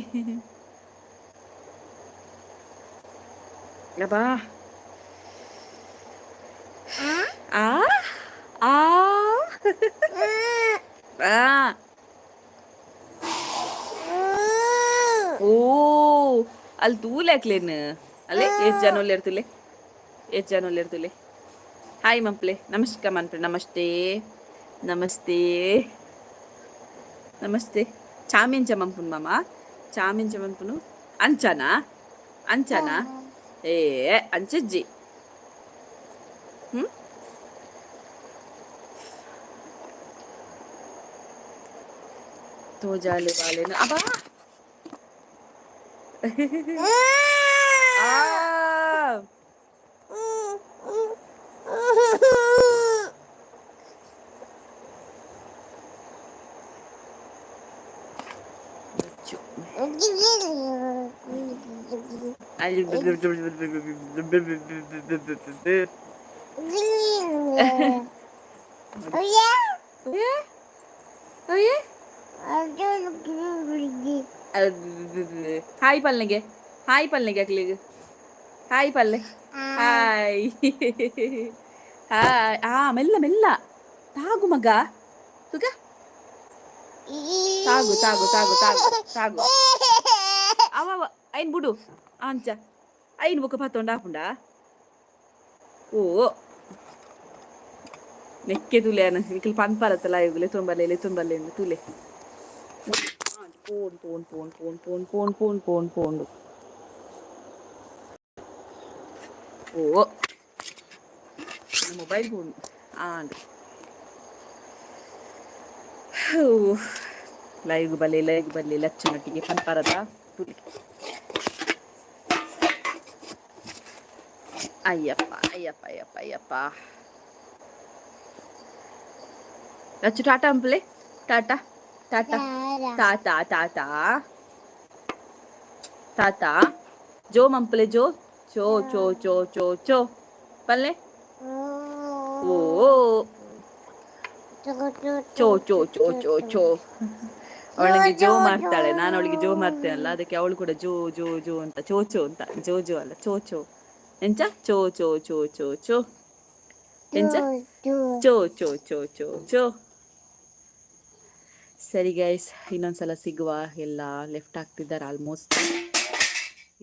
ಅಬ್ಬಾ. ಆ ಆ ಆ. ಓ, ಅಲ್ಲಿ ತೂಲೆ ಹಾಕ್ಲೇನು. ಅಲ್ಲೇ ಎಷ್ಟು ಜನ ಉಲ್ಲೇರ್ ತುಲೆ, ಎಷ್ಟು ಜನ ಉಲ್ಲೇರ್ ತುಲೆ. ಹಾಯ್ ಮಂಪ್ಲೆ. ನಮಸ್ಕಾರ ಮನ್ಪ್ಲೆ. ನಮಸ್ತೆ ನಮಸ್ತೆ ನಮಸ್ತೆ. ಚಾಮಿಂಚ ಮಂಪುನ್ ಮಾಮ. ಚಾಮಿಂಚ ಮನ್ಪುನು. ಅಂಚನಾ ಅಂಚನಾ? ಏ ಅಂಚಜ್ಜಿ. ಹ್ಮ್ ತೋಜಾಲೆ ಬಾಲೇನು. ಅಬ್ಬಾ. ಆ. ಲಚ್ಚು. ಹಾಯ್ ಪಲ್ನೆಗೆ. ಹಾಯ್ ಪಲ್ನೆಗೆ ಅಕ್ಲಿಗೆ. ಹಾಯ್ ಪಲ್ಲೆ. Hi hi. ಆ ಮೆಲ್ಲ ಮೆಲ್ಲ ತಾಗು ಮಗ. ತುಗ ತಾಗು ತಾಗು ತಾಗು ತಾಗು ತಾಗು. ಅವ ಐನ್ ಬುಡು. ಅಂಚ ಐನ್ ಬೊಕ್ಕ ಪತ್ತೊಂಡ ಆಪುಂಡ. ಓ, ನೆಕ್ಕೆ ತುಲೆ ಅನ ನಿಕ್ಲ್ ಪನ್ಪರತ್ತಲ್ಲ ಇವುಲೆ ತುಂಬಲೆ ತುಂಬಲೆ ತುಲೆ. Phone phone phone phone phone phone phone phone phone. ಓ, ಮೊಬೈಲ್ ಫೋನ್. ಆಂಡ್ ಲೈವ್ ಬಲ್ಲೆ, ಲೈವ್ ಬಲ್ಲೆ. ಲಚ್ಚುನೊಟ್ಟಿಗೆ ಪನ್ಪರದ ತುಲೆ. ಅಯ್ಯಪ್ಪ ಅಯ್ಯಪ್ಪ ಅಯ್ಯಪ್ಪ ಅಯ್ಯಪ್ಪ. ಲಚ್ಚು ಟಾಟಾ ಅಂಪ್ಲೆ. ಟಾಟಾ ಟಾಟಾ. ತಾತ ತಾತ ತಾತ. ಜೋ ಮಂಪ್ಲೆ. ಜೋ ಚೋ ಚೋ ಚೋ ಚೋ ಚೋ ಪಲ್ಲೆ. ಓ, ಚೋ ಚೋ ಚೋ ಚೋ ಚೋ. ಅವಳಿಗೆ ಜೋ ಮಾಡ್ತಾಳೆ. ನಾನು ಅವಳಿಗೆ ಜೋ ಮಾಡ್ತೇನಲ್ಲ, ಅದಕ್ಕೆ ಅವಳು ಕೂಡ ಜೋ ಜೋ ಜೋ ಅಂತ. ಚೋ ಚೋ ಅಂತ. ಜೋ ಜೋ ಅಲ್ಲ, ಚೋ ಚೋ. ಎಂಚ? ಚೋ ಚೋ ಚೋ ಚೋ ಚೋ. ಎಂಚ? ಚೋ ಚೋ ಚೋ ಚೋ ಚೋ. ಸರಿ ಗೈಸ್, ಇನ್ನೊಂದ್ಸಲ ಸಿಗುವ. ಎಲ್ಲ ಲೆಫ್ಟ್ ಆಗ್ತಿದ್ದಾರೆ ಆಲ್ಮೋಸ್ಟ್.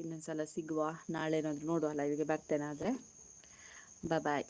ಇನ್ನೊಂದ್ಸಲ ಸಿಗುವ. ನಾಳೆ ಏನಾದರೂ ನೋಡುವ, ಲೈವ್ಗೆ ಬರ್ತೇನೆ ಆದರೆ. ಬಾಯ್.